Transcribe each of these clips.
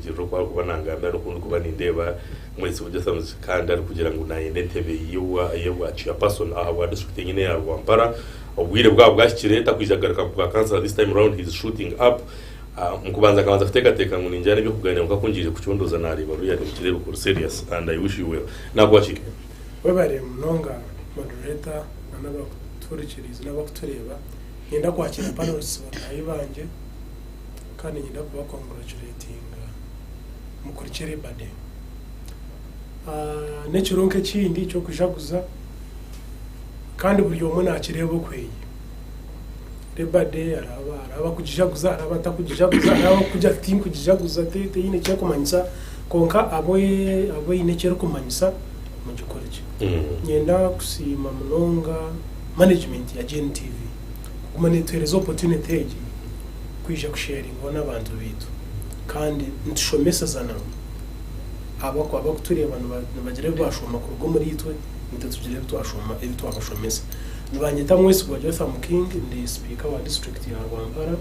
Kurugiirira oku arikuba nangambira n'oku ndikuba nindeeba Mwesigwa Jotham kandi arikugira ngu nayenda entebe y'obwa chairperson aha bwa district enyine eya Rwampara. Obwire bwaba bwahikire takwija kugaruka bwa councillor this time round he is shooting up. Omukubanza nkabanza kuteekateeka ngu ningira n'eby'okugaaniira kwonka ku ngiire kucondooza naareeba really nikireebeka ori serious and I wish you well. Naakuha ki? Webare munonga moderator na n'abakutuhurikiriize n'abakutureeba. Niinyenda kwakiira panelists bataahi bangye kandi niinyenda kuba congratulatinga mukurikye Labour Day. N'ekiro nk'ekindi ky'okujaguza kandi buri omwe naakireeba okweye. Labour Day hariho abakugijaguza hariho abatakugijaguza hariho abarikugira ati tinkugijaguza teine eki erikumanyisa kwonka abu eine eki erikumanyisa mugikore gye. Niinyenda kusiima munonga management ya GNTV kuguma netuheereza opportunity egi kwija kusharingaho n'abantu baitu kandi nitushomesezana abakutureeba nibagira ebi baashoma kuruga omuri itwe naitwe tugira ebi twashoma ebi twabashomesa. Nibanyeta Mwesigwa Jotham King ndi sipiika wa disiturikiti ya Rwampara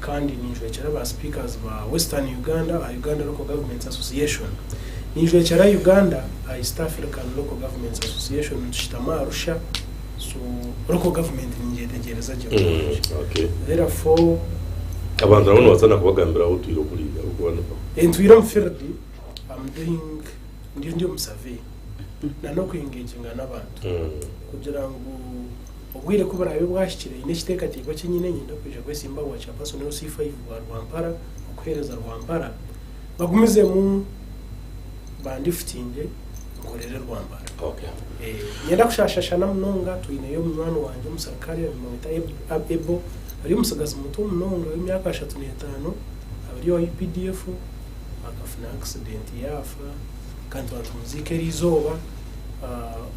kandi ninjwekyera ba sipiikazi ba Western Uganda aha Uganda Local Governments Association. Ninjwekyera Uganda aha East African Local Governments Association nitushutama Arusha so local government ningyetegyereza gye bulungi. Therefore. Abantu nabo nobaasa nakubagambira ahu otwire oku ori ahabw'okuba niho. Ntwire omu field, am doing ndiyo ndi omu survey na n'oku engaginga n'abantu kugira ngu obwire ku buraabe bwahikire haine ekiteekateeko eki nyine niinyenda kwija kwesimba aha bwa chairperson LC5 bwa Rwampara okuheereza Rwampara bagumizemu bandifutinge nkorere Rwampara. Okay. Niinyenda kushaashashana munonga twineyo munywani wangye omusirikare bamweta Ebo ari omutsigazi muto munonga w'emyaka 35 ari owa UPDF akafuna accident yaafa kandi twaba nitumuziika eriizooba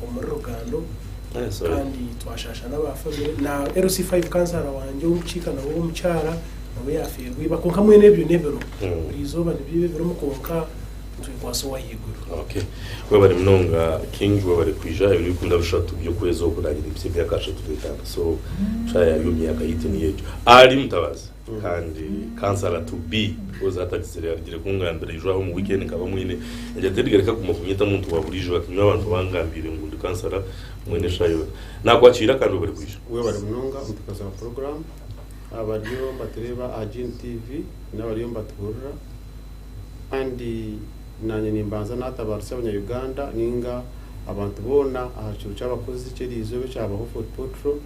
omuri Rugando kandi twashaasha n'aba famire na LC5 kansara wangye ow'omukiika nawe ow'omukyara nawe yaafeerwa iba kwonka mbwenu ebyo n'ebiro buri izooba nibyo ebirimu kwonka nitwekwasa ow'ahaiguru. Okay. Webare munonga King webare kwija ebiro 13 by'okwezi oku nanye nimpitsya emyaka 35 so shaaha yari omu myaka yaitu niyo egyo. Ali Mutabazi. Kandi kansara to be because hati agizire arugire kungambira ijo aha omu weekend nkaba mwine ngira nti Edgar reka kuguma kunyeta muntu wa burijo ati nyowe abantu bangambiire ngu ndi kansara mwene eshaaha yoona. Nakwakiira kandi webare kwija. Webare munonga omuteekazi wa puroguraamu, abariyo nibatureeba aha GNTV n'abariyo nibatuhurira. Kandi naanye nimbanza naatabaarusya abanya-Uganda nainga abantu boona aha kiro ky'abakozi ky'eriizooba ekyabaho Fort Portal.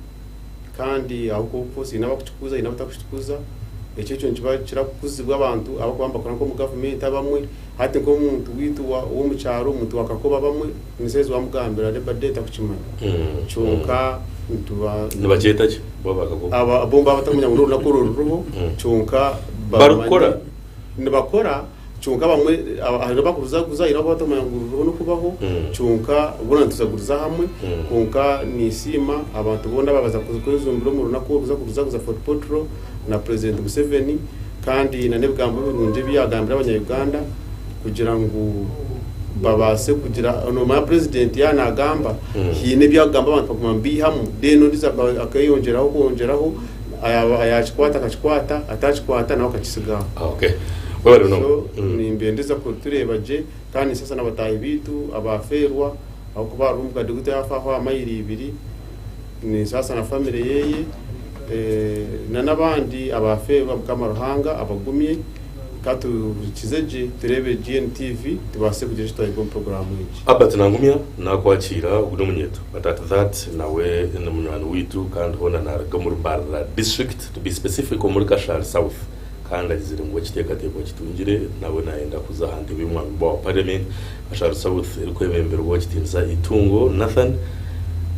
Kandi ahabw'okuba of course haine abakukikuza haine abatakukikuza, ekyo ekyo nikiba kirakuzibwa abantu abarikuba nibakora nk'omu gavumenti abamwe, hati nk'omuntu waitu ow'omu kyaro omuntu wa Kakobe abamwe n'esaaha ezi waamugambira Labour Day takukimanya. Kyonka nituba. Nibakyeta ki bo aba Kakobe? Aba bo nibaba batakumanya ngu n'orunaku orwo ruriho kyonka Barikukora? Nibakora. Kyonka abamwe hariho abarikuzaguza haine abu batakumanya ngu ruriho n'okubaho kyonka boona nituzaguriza hamwe kwonka ninsiima abantu boona ababaza kwejumbira omu runaku oru kuza kuzaguza Fort Portal na Purezidenti Museveni kandi na n'ebigambo birungi ebi yaagambire abanya Uganda kugira ngu babaase kugira noomanya Purezidenti yaaba naagamba haine ebi arikugamba abantu baguma nibaihamu then ondiijo akeyongyeraho kwongyeraho Yaakikwata akakikwata, ataakikwata nawe akakitsigaho. Okay. Webale munonga. So nimbendeza kutureeba gye kandi ninsaasa na bataahi baitu abaafeerwa ahabw'okuba hariho omukadde gwaitu yaafa aho aha mayiro ibiri, ninsaasa na famire yeye na n'abandi abaafeerwa Mukama Ruhanga abagumye. Ka tuhurikize gye tureebe GNTV tubaase kugira eki twayiga omu puroguraamu egi. Albert Nangumya nakwakiira ogu n'omunyeeto but at that nawe ni munywani waitu kandi hoona naruga omuri Mbarara district to be specific omuri Kashari South kandi agizire ngu ekiteekateeko akitungire nawe nayenda kuza aha ntebe y'omwami wa parliament Kashari South erikwebemberwa Owekitiinisa Itungo Nathan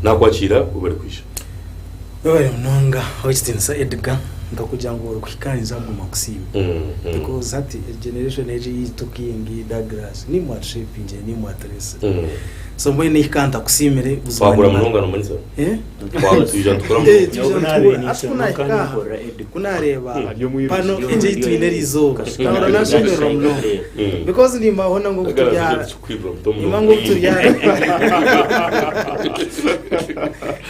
nakwakiira webare kwija. Webare munonga Owekitiinisa Edgar nkakugira ngu orikuhika ninza kuguma kusiima because hati generation egi eyitu King, Douglas nimwe mwatushepingire nimwe mwaturesire. So mbwenu ehika ntakusiimire buzima Twakura nimara. munonga nomanyisa. Eh? Twatwija nitukura Eh, munonga. twija Nyowe nitukura. naabaire Hati ninshoma ku naahika kandi aha, nkorera Edgar. ku naareeba Ari omwiruki. pano egyo ei twine eriizooba, nahurira naashemererwa munonga. Because nimbaho nangwa obu turi aha, nimba ngu obu turi aha,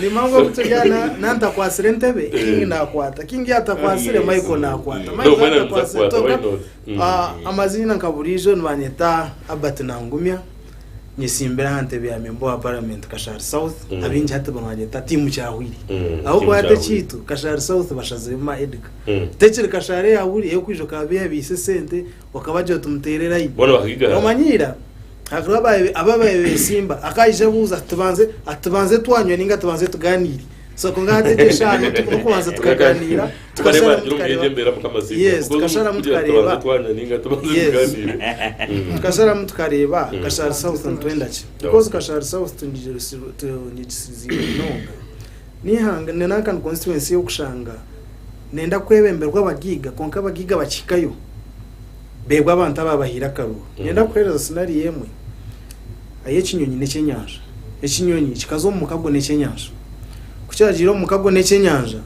nimba ngu obu turi aha na- nantakwasire entebe, King naakwata, King yaatakwasire, Michael naakwata, No, Michael mwena yaatakwasire, nituza kukwata, tonka why not? Amaziina nka buriijo nibanyeta Albert Nangumya, nyesimbire aha ntebe ya memba wa parliament Kashari South, abaingi hati nibanyeta tiimu Kyahwire. Ahabw'okuba hati ekyaitu Kashari South bashaziremu ma Edgar. Tekiri Kashari eya buri ey'okwija okabihabiisa esente okabagira oti muteere layini. Boona bakagigara. Omanya ira hariho ababaire beesimba akaija abuuza ati tubanze ati tubanze twanywa nainga tubanze tugaaniire. So kwonka hati egi eshaaha n'okubanza tukaganiira Tukareeba tukasharamu hagira omu tukareeba embeera Mukama asiimwe. Yes, Because tukasharamu kugira tukareeba tubanze twanywa ninga tubanze Yes. tuganire. Tukasharamu tukareeba Kashari South nitwenda ki because Kashari South tunyigisiriziibwe munonga n'eihanga nanka ni constituency ey'okushanga nenda kwebemberwa abagaiga kwonka abagaiga bakihikayo beebwa abantu ababahaire akaruru. Niinyenda kukuheereza scenario emwe ey'ekinyonyi n'ekyenyanja. Ekinyonyi kikaza omu mukago n'ekyenyanja. Ku kyagiire omu mukago n'ekyenyanja,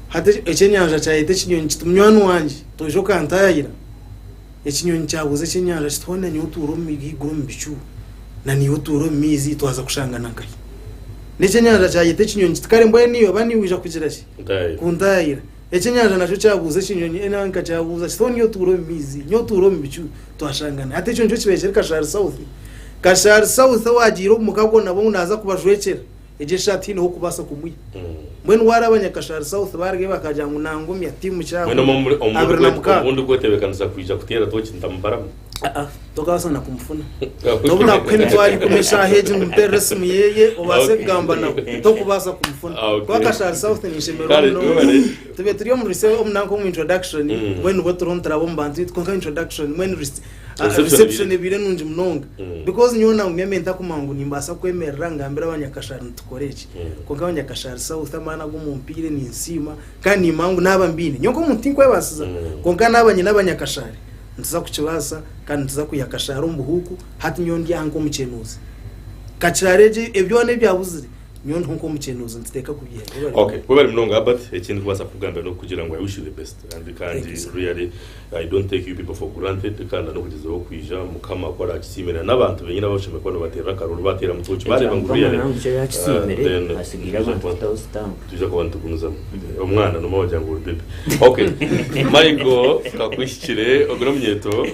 hati ekyenyanja kyayeta ekinyonyi kiti, Munywani wangye, toija okantaayayira? Ekinyonyi kyabuuza ekyenyanja kiti, Hoona nyowe otuura omu iguru omu bicu, na naiwe otuura omu maizi, twaza kushangana nkahi? N'ekyenyanja kyayeta ekinyonyi kiti, Kare mbwenu iwe ba niiwe waija kugira ki? Kuntaayayira. Ekyenyanja nakyo kyabuuza ekinyonyi enanka kyabuuza kiti, Hoona iwe otuura omu maizi, nyowe otuura omu bicu, twashangana? Hati ekyo nikyo kibaire kiri Kashari South. Kashari South owaagiire omu mukago nabo ngu naaza kubajwekyera, Egyo eshaaha tihaine h'okubaasa kumwiha. Mbwenu waaraba Abanyakashari South baarugayo bakagira ngu Nangumya, tiimu Mbwenu kyabo, 26. omu ndikwetebeekanisa kwija kuteera tooki ntamubaramu? Aa, tokabaasa na kumufuna. N'obu naakuha emitwaro ikumi eshaaha egi ngu muteerere esimu yeye obaase kugamba nawe, tokubaasa kumufuna. Kuba Kashari South ninshemererwa Kare, munonga. webale. Tube turi omu omu nanka omu introduction, mbwenu nibwo turiho nituraba omu bantu beitu kwonka introduction mbwenu Reception Reception ebaire. ebaire nungi munonga because nyowe nangumya ntakumanya ngu nimbaasa kwemerera ngambire abanyakashari nitukora eki. Kwonka abanyakashari South amaani agu mumpiire ninsiima kandi nimanya ngu naaba mbaine. Nyowe nk'omuntu tinkwebaasiza kwonka naaba nyine abanyakashari nituza kukibaasa kandi nituza kwiha Kashari omu buhuuku. Hati nyowe ndi aha nk'omukyenuuzi. Kakirare egi ebyona ebyabuzire Nyowe ndiho nk'omukyenuuzi nituteeka kubyihayo. Okay, webare munonga Herbert, eki ndikubaasa kukugambira n'okukugira ngu I wish you the best and Thank kandi you sir. really I don't take you people for granted kandi n'okugyezaho kwija Mukama ku arakisiimire n'abantu benyini abashemereire kuba nibateerera akaruru baateera mutoki baareeba ngu Mukama really nangu eki yakisiimire then hasigaire abantu kutaho sitampu. twija kuba nitugumizamu. Omwana noomanya wagira ngu ori baby. Okay, Michael kakuhikire ogu n'omunyeeto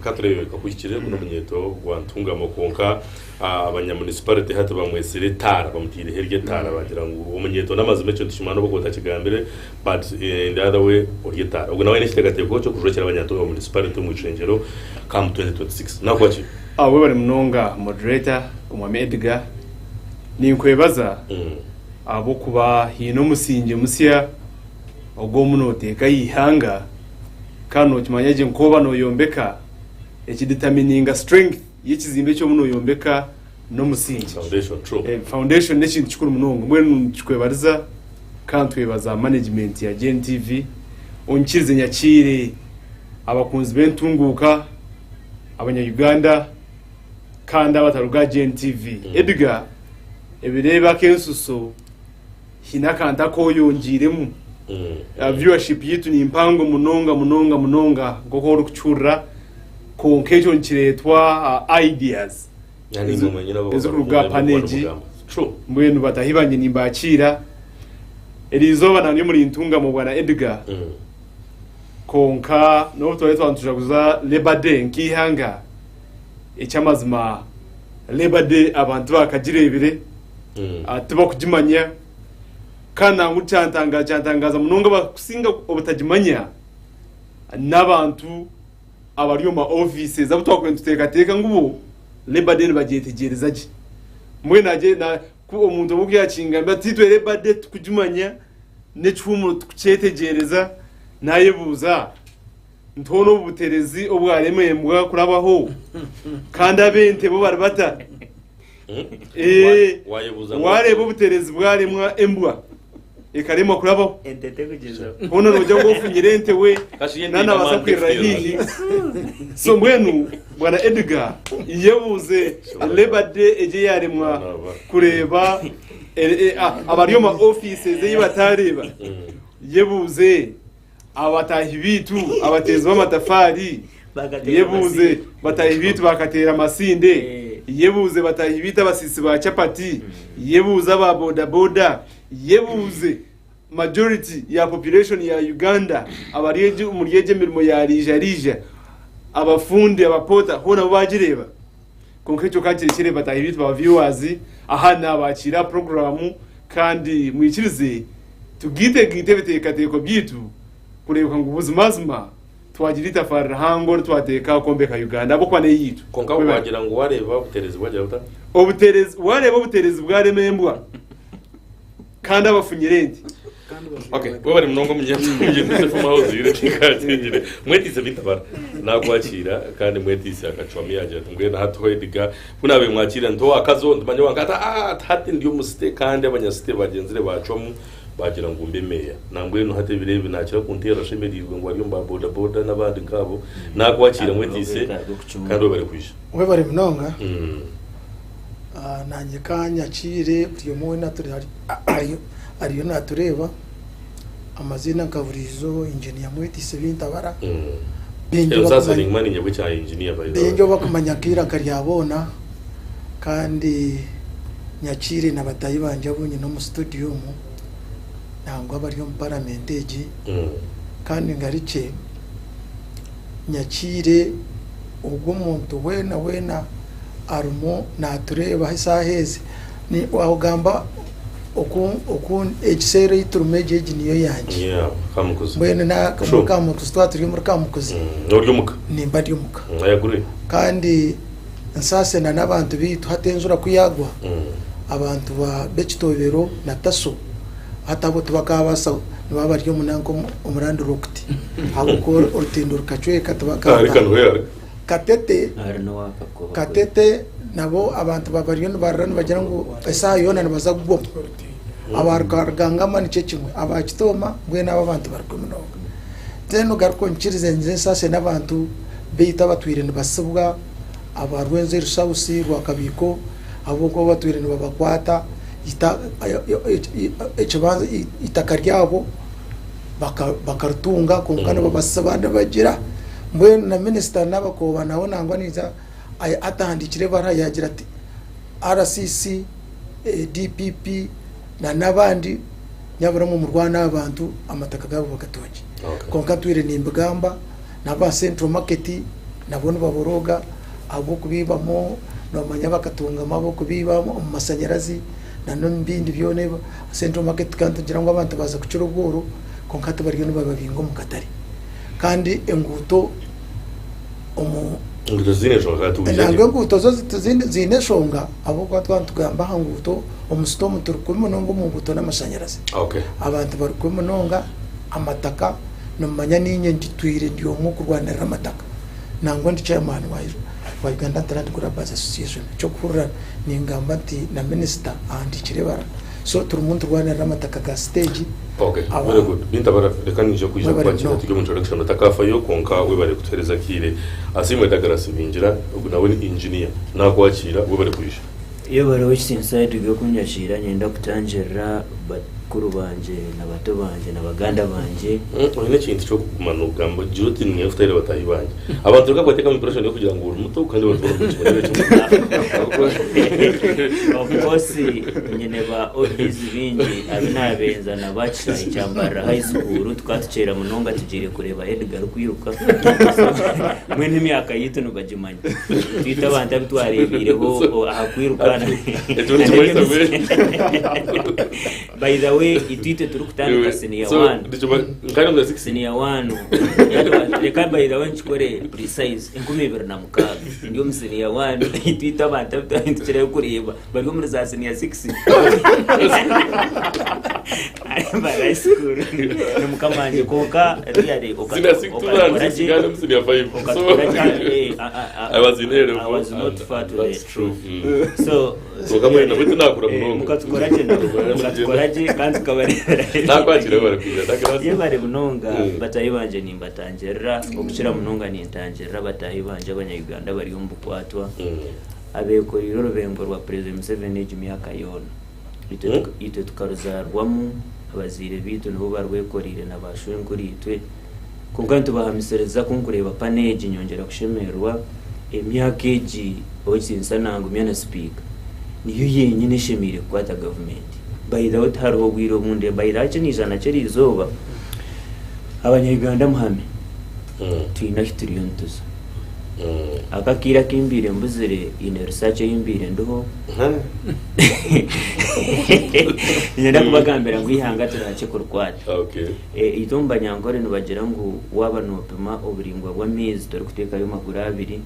katureebe kakuhikire ogu n'omunyeeto gwa Ntungamo kwonka Abanyamunisiparite hati bamwetsire etaara, bamuteireho eryo etaara bagira ngu omunyeeto n'amazima ekyo nitukimanya n'obu okuba otakigambire but in the other way ori etaara. Ogwo nawe aine ekiteekateeko ky'okujwekyera abanyantunga munisiparite omu ishengyero come 2026. Nakuha ki? Webare munonga moderator Omwami Edgar. Ninkwebaza ahabw'okuba haine omusingye musya ogu omu noteeka aha ihanga kandi nokimanya gye nku oba noyombeka ekiditamininga strength y'ekizimbe eki obu noyombeka n'omusingi. Foundation, true. Eh, foundation n'ekintu kikuru munonga. Mbwenu nikikwebariza kandi twebaza management ya GNTV onyikirize nyakiire abakunzi b'entunguuka, abanya-Uganda kandi abataruga aha GNTV. Edgar, ebiro ebi ak'ensuso haine akantu aku oyongiiremu. Viewership yaitu ni mpango munonga munonga munonga nk'oku orikukihurira kwonka ekyo nikireetwa ideas ezirikuruga aha pano egi. Mbwenu bataahi bangye nimbakiira. Eriizooba nanye omuri Ntungamo bwana Edgar kwonka n'obu twabaire twaba nitujaguza Labour Day nk'eihanga, eky'amazima Labour Day abantu tibakagireebire. Tibakugimanya kandi nangwa kyantangaaza munonga abakusinga obutagimanya n'abantu abari omu ma offices abu twakubaire nituteekateeka ngu bo Labour Day nibagyetegyereza gye. Mbwenu ku omuntu obu ku yaakingambira ati itwe Labour Day titukugimanya n'ekihuumuro titukukyetegyereza, naayebuuza nti hoona obu buterezi obwarema embwa kurabaho kandi ab'ente bo bari bata? Wayebuuza ngu Wareeba obuterezi bwaremwa embwa. ekaremwa kurabaho. Ente tekugyeza. Hoona noogira ngu ofunyire ente we Kashi ente naaba naabaasa eine kwirira amaani haihi. So mbwenu bwana Edgar yebuuze Labour Day egi eyaaremwa kureeba abari omu ma offices ei bataareeba. Yebuuze abataahi baitu abateezi b'amatafaari. Yebuuze bataahi baitu baakateera amasinde. Yebuuze bataahi baitu abasiisi ba chapati. Yebuuze aba bodaboda. Yebuuze majority ya population ya Uganda abari omuri egi emirimo ya riija riija, abafundi, abapoota hoona bo baagireeba? Kwonka ekyo ka kirekire bataahi baitu ba viewers aha naabakiira aha puroguraamu kandi mwikirize tugaitegaite ebiteekateeko byaitu kureebeka ngu buzimazima twagira eitafaari rihango ri twateeka aha kwombeka Uganda ahabw'okuba n'eyaitu. Kwonka wagira ngu wareeba obuteerezi bwagira buta? Obuteerezi, wareeba obuteerezi bwarema embwa kandi abafunyire ente. Okay, webare munonga omunyamugyenzi House tinkakyengire. Mwetiise Bintabara nakwakira kandi Mwetiise akacwamu yagira ati mbwenu hati ho Edgar ku nabaire mwakira nti owakazo ntimanya owanka ati ah hati ndi omusite kandi abanyasite bagyenzire bacwamu bagira ngu mbe meeya. Nambwenu hati ebiro ebi nakira kunteerera ashemereirwe ngu ari omu ba boda boda n'abandi nkaabo. Nakwakira Mwetiise kandi webare kwija. Webare munonga. Naanye ka nyakiire buri omwe weena ariyo naatureeba, amaziina nka buriijo Engineer Mwetiise Bintabara, baingi obu bakumanya nk'eiraka rya boona kandi nyakiire na bataahi bangye abu nyine omu situdiyo omu nangwa abari omu paramenti egi kandi ngarukye nyakiire ogwo omuntu weena weena arimu naatureeba eshaaha ezi, waagamba oku ekiseera ei turimu egi egi niyo yangye. Mbwenu omuri Kamukuzi twaba turi omuri Kamukuzi nimba ndi omuka. Kandi nsaase na n'abantu baitu hati enjura ku yaagwa abantu b'ekitoobero na Taso hati abo tibakaabaasa nibaba bari omu nanka omu land locked ahabw'okuba orutindo rukacweka tibakaataha. Katete, Katete nabo abantu bariyo nibarira nibagira ngu esaaha yoona nibaza kugwamu. Aba Rugangama nikyo kimwe, aba Kitooma mbwenu abo abantu bari munonga. Then ogaruke onyikirize nze nsaase n'abantu baitu abatwire nibasibwa aba Rwenzori South, Rwakabiiko ahabw'okuba batwire nibabakwata ekibanza eitaka ryabo. Bakaritunga kwonka nibabasiba nibagira mbwenu na minisita Nabakooba nawe nangwa naija atahandiikire ebaruha yaagira ati RCC, DPP na n'abandi nyabura imwe murwane aha bantu amataka gaabo bagatungye. Kwonka ntwire nimbigamba n'aba Central Market nabo nibaborooga ahabw'okubiibamu noomanya bakatungamu ab'okubiiba omu mashanyarazi. na n'omu bindi byona ebi Central Market tukaba nitugira ngu abantu baaza kukira obworo kwonka hati bariyo nibababinga omu katare kandi enguuto omu Enguuto ziine enshonga kandi tuwije nangwa gye. enguuto zo ziine enshonga ahabw'okuba twaba nitugamba aha nguuto omu site omu turi kubi munonga omu nguuto n'amashanyarazi. Okay. Abantu bari kubi munonga amataka nomanya niinye ntwire ndi omwe okurwanirira amataka. Nangwa ndi chairman wa wa Uganda Land Grabbers Association. Eky'okuhurira ningamba nti na minisita ahandiikire ebara. So turimu niturwanirira amataka ga siteegi. Okay, Aba very good. Bintabara reka nyije kwija Mwebare kukwakira munonga. turi omu introduction otakafayo kwonka webare kutuhereza akiire. Asiimwe Douglas Bingira ogu nawe ni engineer nakwakira webare kwija. Yebare ow'ekitiinisa Edgar okunyakiira niinyenda kutangirira bakuru bangye na bato bangye na baganda bangye. Oine ekintu ky'okuguma nogamba ogira oti niinye kutaire bataahi bangye. Abantu reka kubateekamu impression y'okugira ngu ori muto kandi abantu boona nikimanyire kimwe. Of course nyine ba OBs baingi abu naabenza nabo aha kishaayi kya Mbarara High School tukaba tukyera munonga tugiire kureeba Edgar arikwiruka. Mbwenu emyaka yaitu nibagimanya. Twite abantu abu twareebiireho aha kwiruka. Ekyo nikimanyisa mbwenu. By the way, itwe itwe turikutandika senior one. Nkari omu 6. Senior one. Reka by the way nkikore precise. 2006. Ndi omu senior one. Itwe itwe abantu abu twari nitukirayo kureeba bari omuri za senior 6. Bari high school. Ni mukama wangye kwonka really Senior 6 okatukora 2006 gye. kandi omu senior 5. So Okatukora gye. I was in A level I was not and far to the that's true. truth. So Kwonka mbwenu nabwo tinakura munonga. Mukatukora gye nabwo. Mukatukora gye kandi. Kandi tukabareebera Nakwakira webare kwija Douglas. Yebare munonga bataahi bangye nimbatangirira okukira munonga nintangirira bataahi bangye abanya-Uganda abari omu bukwatwa abekoreire orubengo rwa President Museveni egi myaka yoona. Itwe itwe tukaruzaarwamu abazaire baitu nibo barwekoreire na ba shwenkuru itwe kwonka nitubahamisiriza ku nkureeba pano egi nyongyera kushemererwa emyaka egi Owekitiinisa nangumya na sipiika niyo yenyine eshemereire kukwata gavumenti. By the way tihariho obwire obundi by the way eki naija nakyo eriizooba abanya Uganda muhame twine ahu turiyo nituza. Aka akaire aku mbaire mbuzire haine research ei mbaire ndiho niinyenda kubagambira ngu eihanga turihakye kurikwata. Itwe omu Banyankore nibagira ngu waaba noopima oburaingwa bw'amaizi torikuteekayo maguru abiri.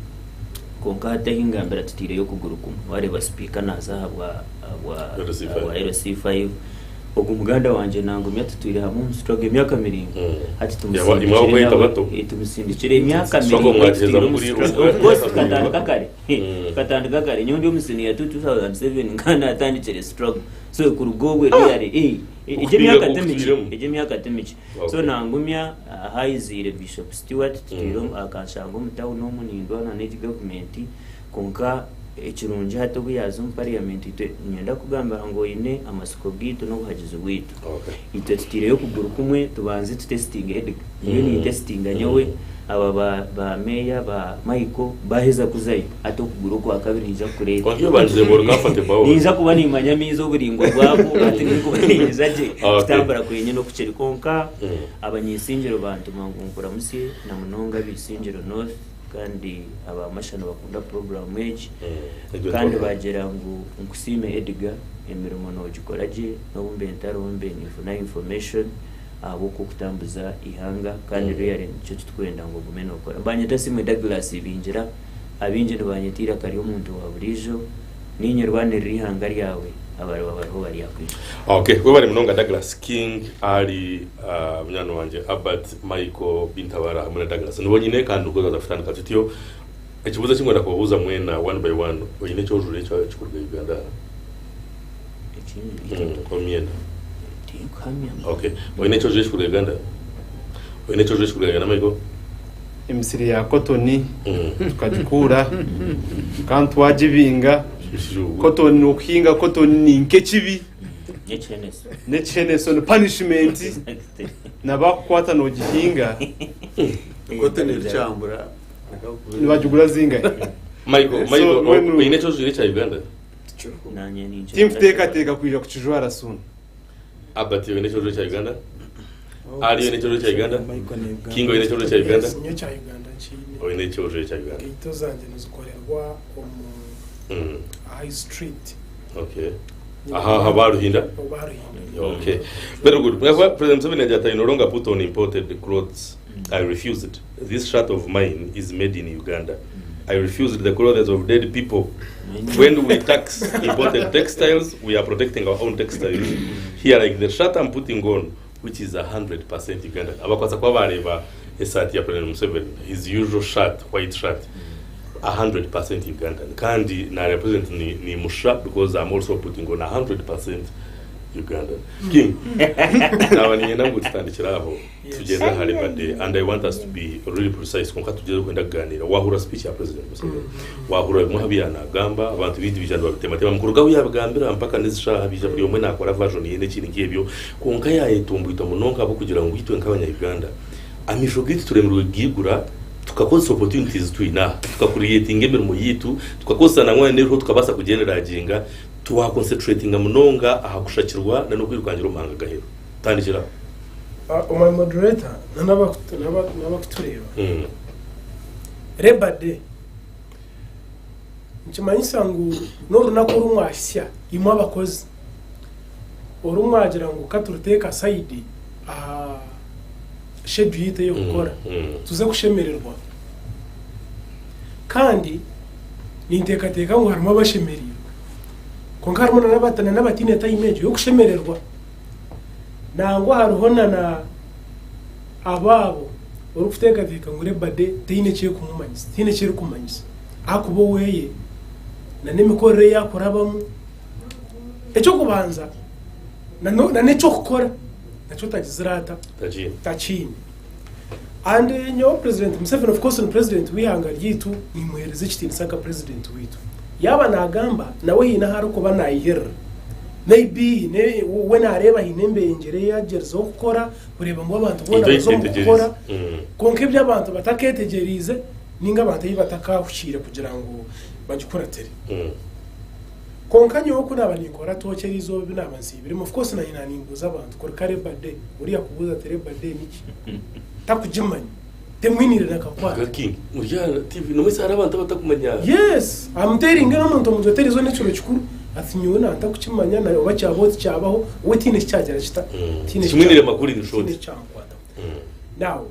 Kwonka hati ahi ngambira tutaireyo okuguru kumwe. Waareeba sipiika naaza ahabwa ahabwa ahabwa LC5. Ogu muganda wangye nangumya tutwire hamwe omu struggle emyaka miraingwa. Hati tumusindikire nawe, tumusindikire emyaka miraingwa tutwire omu struggle. Of course tukatandika kare. Tukatandika kare. Nyowe ndi omu senior two 2007 nkaba naatandikire struggle. So kuruga obwe really egyo emyaka ti mikye. Egyo emyaka ti mikye. So nangumya ahaiziire Bishop Stewart tutwire akanshanga omu town omu nindwana n'egi gavumenti kwonka ekirungi hati obu yaaza omu parliament itwe niinyenda kukugambira ngu oine amatsiko gaitu n'obuhagizi bwaitu. Itwe tutaireyo okuguru kumwe tubanze tutesitinge Edgar. Nyowe nintesitinga nyowe aba ba ba meeya ba Michael baaheza kuzayo hati okuguru okwakabiri niinyija kukureeta. Kwonka iwe obandize ngu ori comfortable aho ori. Niinyija kuba niimanya amaizi oburingwa bwago hati ninkuba niinyija gye kutambura kwenyine oku kiri kwonka Abanyaisingiro bantuma ngu nkuramutsye na munonga ab'Isingiro North kandi aba Masha nibakunda puroguraamu egi kandi baagira ngu nkusiime Edgar emirimo noogikora gye n'obu mbe ntariho mbe ninfuna information ahabw'okukutambuza eihanga kandi really nikyo turikwenda ngu ogume nookora. Banyeta Asiimwe Douglas Ibingira, abaingi nibanyeta eiraka ry'omuntu wa buriijo. Niinye rwanirira eihanga ryawe, abariba bariho baryakwija. Ok, webare munonga Douglas King Ali munywani wangye Albert Michael Bintabara hamwe na Douglas nibo nyine kandi nikwo twaza kutandika tutyo. Ekibuuzo eki nkwenda kubabuuza mwena one by one, oyine eki ojwire ekikuruga Uganda aha? Omu myenda? Tinkuhamya. Ok, oyine eki ojwire ekikuruga Uganda? Oyine eki ojwire ekikuruga Uganda Michael? Emisiri ya kotoni tukagikuura kandi twagibinga. Kotoni okuhinga kotoni ni nk'ekibi n'ekiheneso ni punishment na bakukwata nogihinga Kotoni erikyambura nibagigura zingahi? Michael, So, Michael, mbwenu- oyine eki ojwire ekya Uganda? Tinkuteekateeka kwija kukijwara soon. Albert oine ekirooto kya Uganda? Ali oine ekirooto kya Uganda? King oine ekirooto kya Uganda? Yes, nyowe ekya Uganda nkiine. Oine ekirooto kya Uganda? Enkaito zangye nizikorerwa omu High Street. Okay. Aha aha Baruhinda? Baruhinda. Okay. Very good. Mwakuba President Museveni agira ati I no longer put on imported clothes. I refused. This shirt of mine is made in Uganda. I refused the clothes of dead people. When we tax imported textiles, we are protecting our own textiles. Here, like the shirt I'm putting on, which is 100% Ugandan. Abakwasa kuba bareeba esaati ya President Museveni, his usual shirt, white shirt, 100% Ugandan. Kandi nareeba President ni, ni musha because I'm also putting on 100% Ugandan. King, naba niinyenda ngu tutandikire aho. Tugyende aha Labour Day and I want us to be really precise kwonka tugyeze kwenda kuganiira. Wahurira speech ya President Museveni, wahurira bimwe aha bi yaanagamba, abantu baingi baija nibabitematema. Mukuruga ahu yaabigambira mpaka n'ezi shaaha baija buri omwe naakora version ye n'ekindi nk'ebyo. Kwonka yaayetumbwita munonga ahabw'okugira ngu itwe nk'abanya-Uganda amaisho gaitu turemirwe kugaigura tukakozesa opportunities ezi twine aha, tuka creatinga emirimo yaitu, tukakozesa nangwa n'eriho tukabaasa kugyereraginga, twaconcentratinga munonga aha kushakirwa n'okwirukangira omu mahanga g'aheeru. Tandikira aho. Omwami moderator n'abakutureeba Labour Day nikimanyisa ngu n'orunaku oru mwahitsya imwe abakozi oru mwagira ngu ka turuteeke aside aha schedule yaitu ey'okukora tuze kushemererwa kandi ninteekateeka ngu harimu abashemereirwe kwonka harimu n'abataine time egyo y'okushemererwa. Nangwa hariho na na abaabo orikuteekateeka ngu Labour Day teine eki erikumumanyisa, teine eki erikumanyisa ahakuba oweye na n'emikorere ei akurabamu. Eky'okubanza, Na no- na n'ekyokukora nakyo tagizire ata? Takiine. Takiine. And nyowe President Museveni of course ni president w'eihanga ryaitu, nimuheereza ekitiinisa nka president waitu. Yaaba naagamba nawe haine ahu arikuba naayihirira. Maybe haine we naareeba haine embengyere ei agyerizeho kukora kureeba ngu abantu boona Itwe baza omu twetegyereize. kukora. Kwonka ebi abantu batakeetegyereize ninga abantu ei batakahukiire kugira ngu bagikuratire. Kwonka nyowe ku naaba ninkora tooki eriizooba ebi naaba nsiibiremu, of course naanye naanimbuuza abantu, kureka Labour Day, oriya akubuuza ati Labour Day niki? Takugimanya, temwiniire na kakwate. King, muri aha TV nomwisa hariho abantu abatakumanya. Yes, I'm telling you n'omuntu omuntu oteriizooba n'ekiro kikuru, ati nyowe naaba ntakukimanya na oba kyabaho tikyabaho, we tihaine eki kyagira kita, tihaine eki Tikimwiniire makuru in short. tihaine eki kyamukwataho. Now,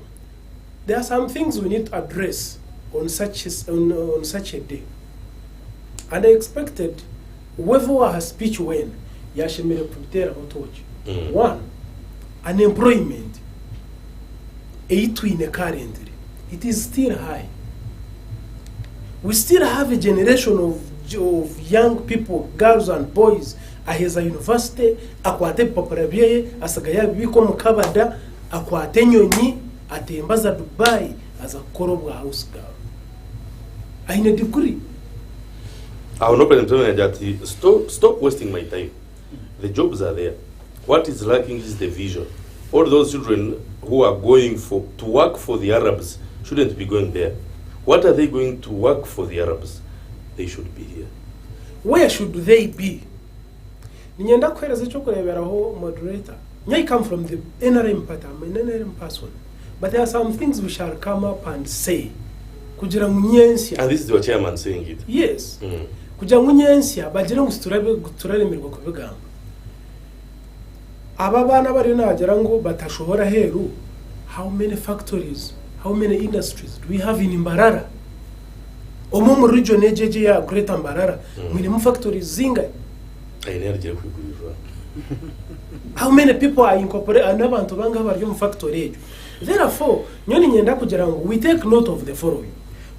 there are some things we need to address on such, on such a day. And I expected whoever owaaha speech weena yaashemereire kubiteeraho tooki. One, unemployment ei twine currently, it is still high. We still have a generation of, of young people, girls and boys, aheza university, akwata ebipapura byeye, asiga yaabibiika omu kabada, akwata enyonyi, atemba aza Dubai, aza kukora obwa house girl. Aine degree. Aho no President Museveni agira ati stop, stop wasting my time. The jobs are there. What is lacking is the vision. All those children who are going for to work for the Arabs shouldn't be going there. What are they going to work for the Arabs? They should be here. Where should they be? Niinyenda kukuheereza eky'okureeberaho moderator. Nyowe I come from the NRM party, I'm an NRM person. But there are some things we shall come up and say kugira ngu nyentsya. And this is your chairman saying it. Yes. Kugira ngu nyentsya bagire ngu tituraremirwe kubigamba. Aba abaana abariyo naagira ngu batashohora aheeru, how many factories, how many industries do we have in Mbarara? Omwe omu region egyo egyo eya Greater Mbarara mwinemu factories zingahi? Aine yarugire kwigurirwa. How many people are incorporated n'abantu bangahi abari omu factory egyo? Therefore, nyowe niinyenda kugira ngu we take note of the following.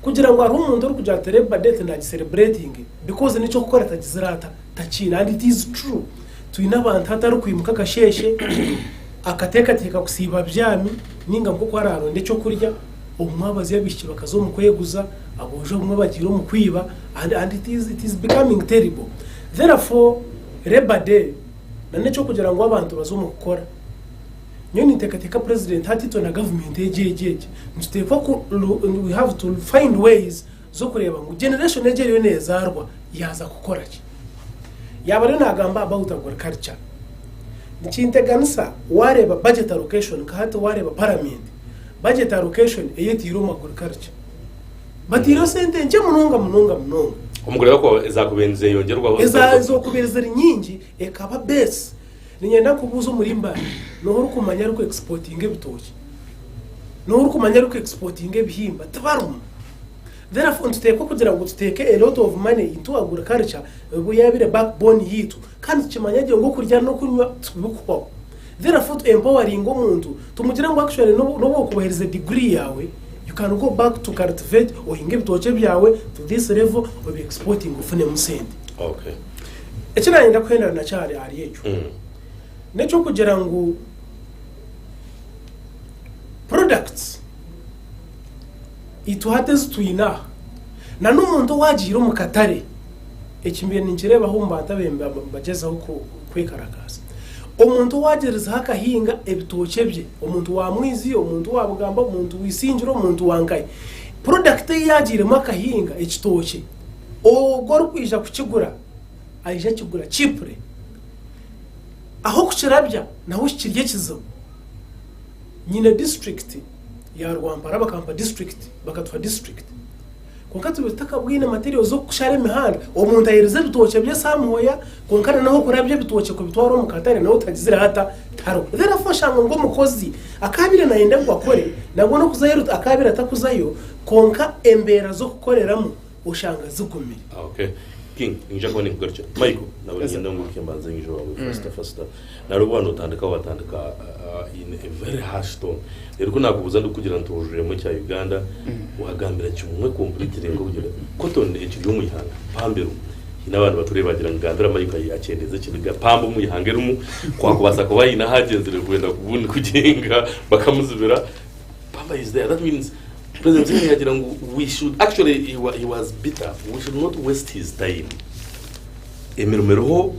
Kugira ngu hariho omuntu orikugira ati Labour Day tinagicerebrating because n'eky'okukora tagizire ata? Takiine. And it is true. Twine abantu hati arikwimuka akasheeshe akateekateeka kusiiba abyami ninga nk'oku araaronde ekyokurya, obumwe abazi abaishiki bakaza omu kweguza, aboojo obumwe bagiire omu kwiba and, and it is, it is becoming terrible. Therefore, Labour Day na n'ekyokugira ngu abantu baze omu kukora. Nyowe ninteekateeka President hati itwe na gavumenti egi egi egi nituteekwa ku, we have to find ways z'okureeba ngu generation egi eriyo neezaarwa yaaza kukora ki. Yaaba ariyo naagamba about agriculture, nikinteganisa waareeba budget allocation nka hati waareeba parliament, budget allocation ei etaire omu agriculture, bataireho sente nkye munonga munonga munonga. Omu kureeba kwawe ezaakubaire nizeyongyerwaho Eza ez'okubaire ziri nyingi ekaba base. Niinyenda kubuuza omuri Mbale, nooha orikumanya ariku exportinga ebitookye? Nooha orikumanya ariku exportinga ebihimba? Tibarimu. Therefore nituteekwa kugira ngu tuteeke a lot of money into agriculture obu yaabaire backbone yaitu kandi tukimanya gye ngu okurya n'okunywa tibikuhwaho. Therefore tu empoweringe omuntu tumugire ngu actually n'obu okuba oherize degree yaawe you can go back to cultivate ohinge ebitookye byawe to this level obi exportinge ofunemu sente. Okay. Eki naayenda kuhendera nakyo ahari ekyo n'eky'okugira ngu products Itwe hati ezi twine aha, na n'omuntu owaagiire omu katare, eki mbaire ninkireebaho omu bantu abaire nibagyezaho kwekarakaasa, omuntu owaagyerizeho akahinga ebitookye bye, omuntu wa Mwizi, omuntu wa Bugamba, omuntu wa Isingiro, omuntu wa Nkayi, porodakiti ei yaagiiremu akahinga ekitookye, ogwo orikwija kukigura aija akigura cheaply. Ah'okukirabya naho kiri ekizibu. Nyine disiturikiti ya Rwampara bakampa disiturikiti, bakatuha disiturikiti. Kwonka tube tutakabwine materials z'okushara emihanda, omuntu ayerize ebitookye bye somewhere kwonka na n'ahokurabya ebitookye kubitwara omu katare nawe tagizire ata? Tihariho. Therefore oshanga ngu omukozi akaabaire nayenda ngu akore, nabwo n'okuzayo akaabaire atakuzayo kwonka embeera z'okukoreramu oshanga zigumire. Okay. King, niinyija kuba ninkugarukira. Michael, naba niinyenda ngu ohike mbanze nyije owaawe faster faster. Nari waaba nootandika waatandika in a very harsh tone. Reero ku naakubuuza ndikukugira nti ojwiremu ekya Uganda, waagambira kimwe completely nk'okugira cotton ekiri omu ihanga, pambiru. Haine abantu batureeba bagira ngu gambira Mike akyendeeze ekiniga pamba omu ihanga erimu kwakubaasa kuba haine ahu agyenzire kwenda kubundi kuginga bakamuzibira. Pamba is there. That means President Museveni yagira ngu we should actually he, wa, he was bitter. We should not waste his time. Emirimo eriho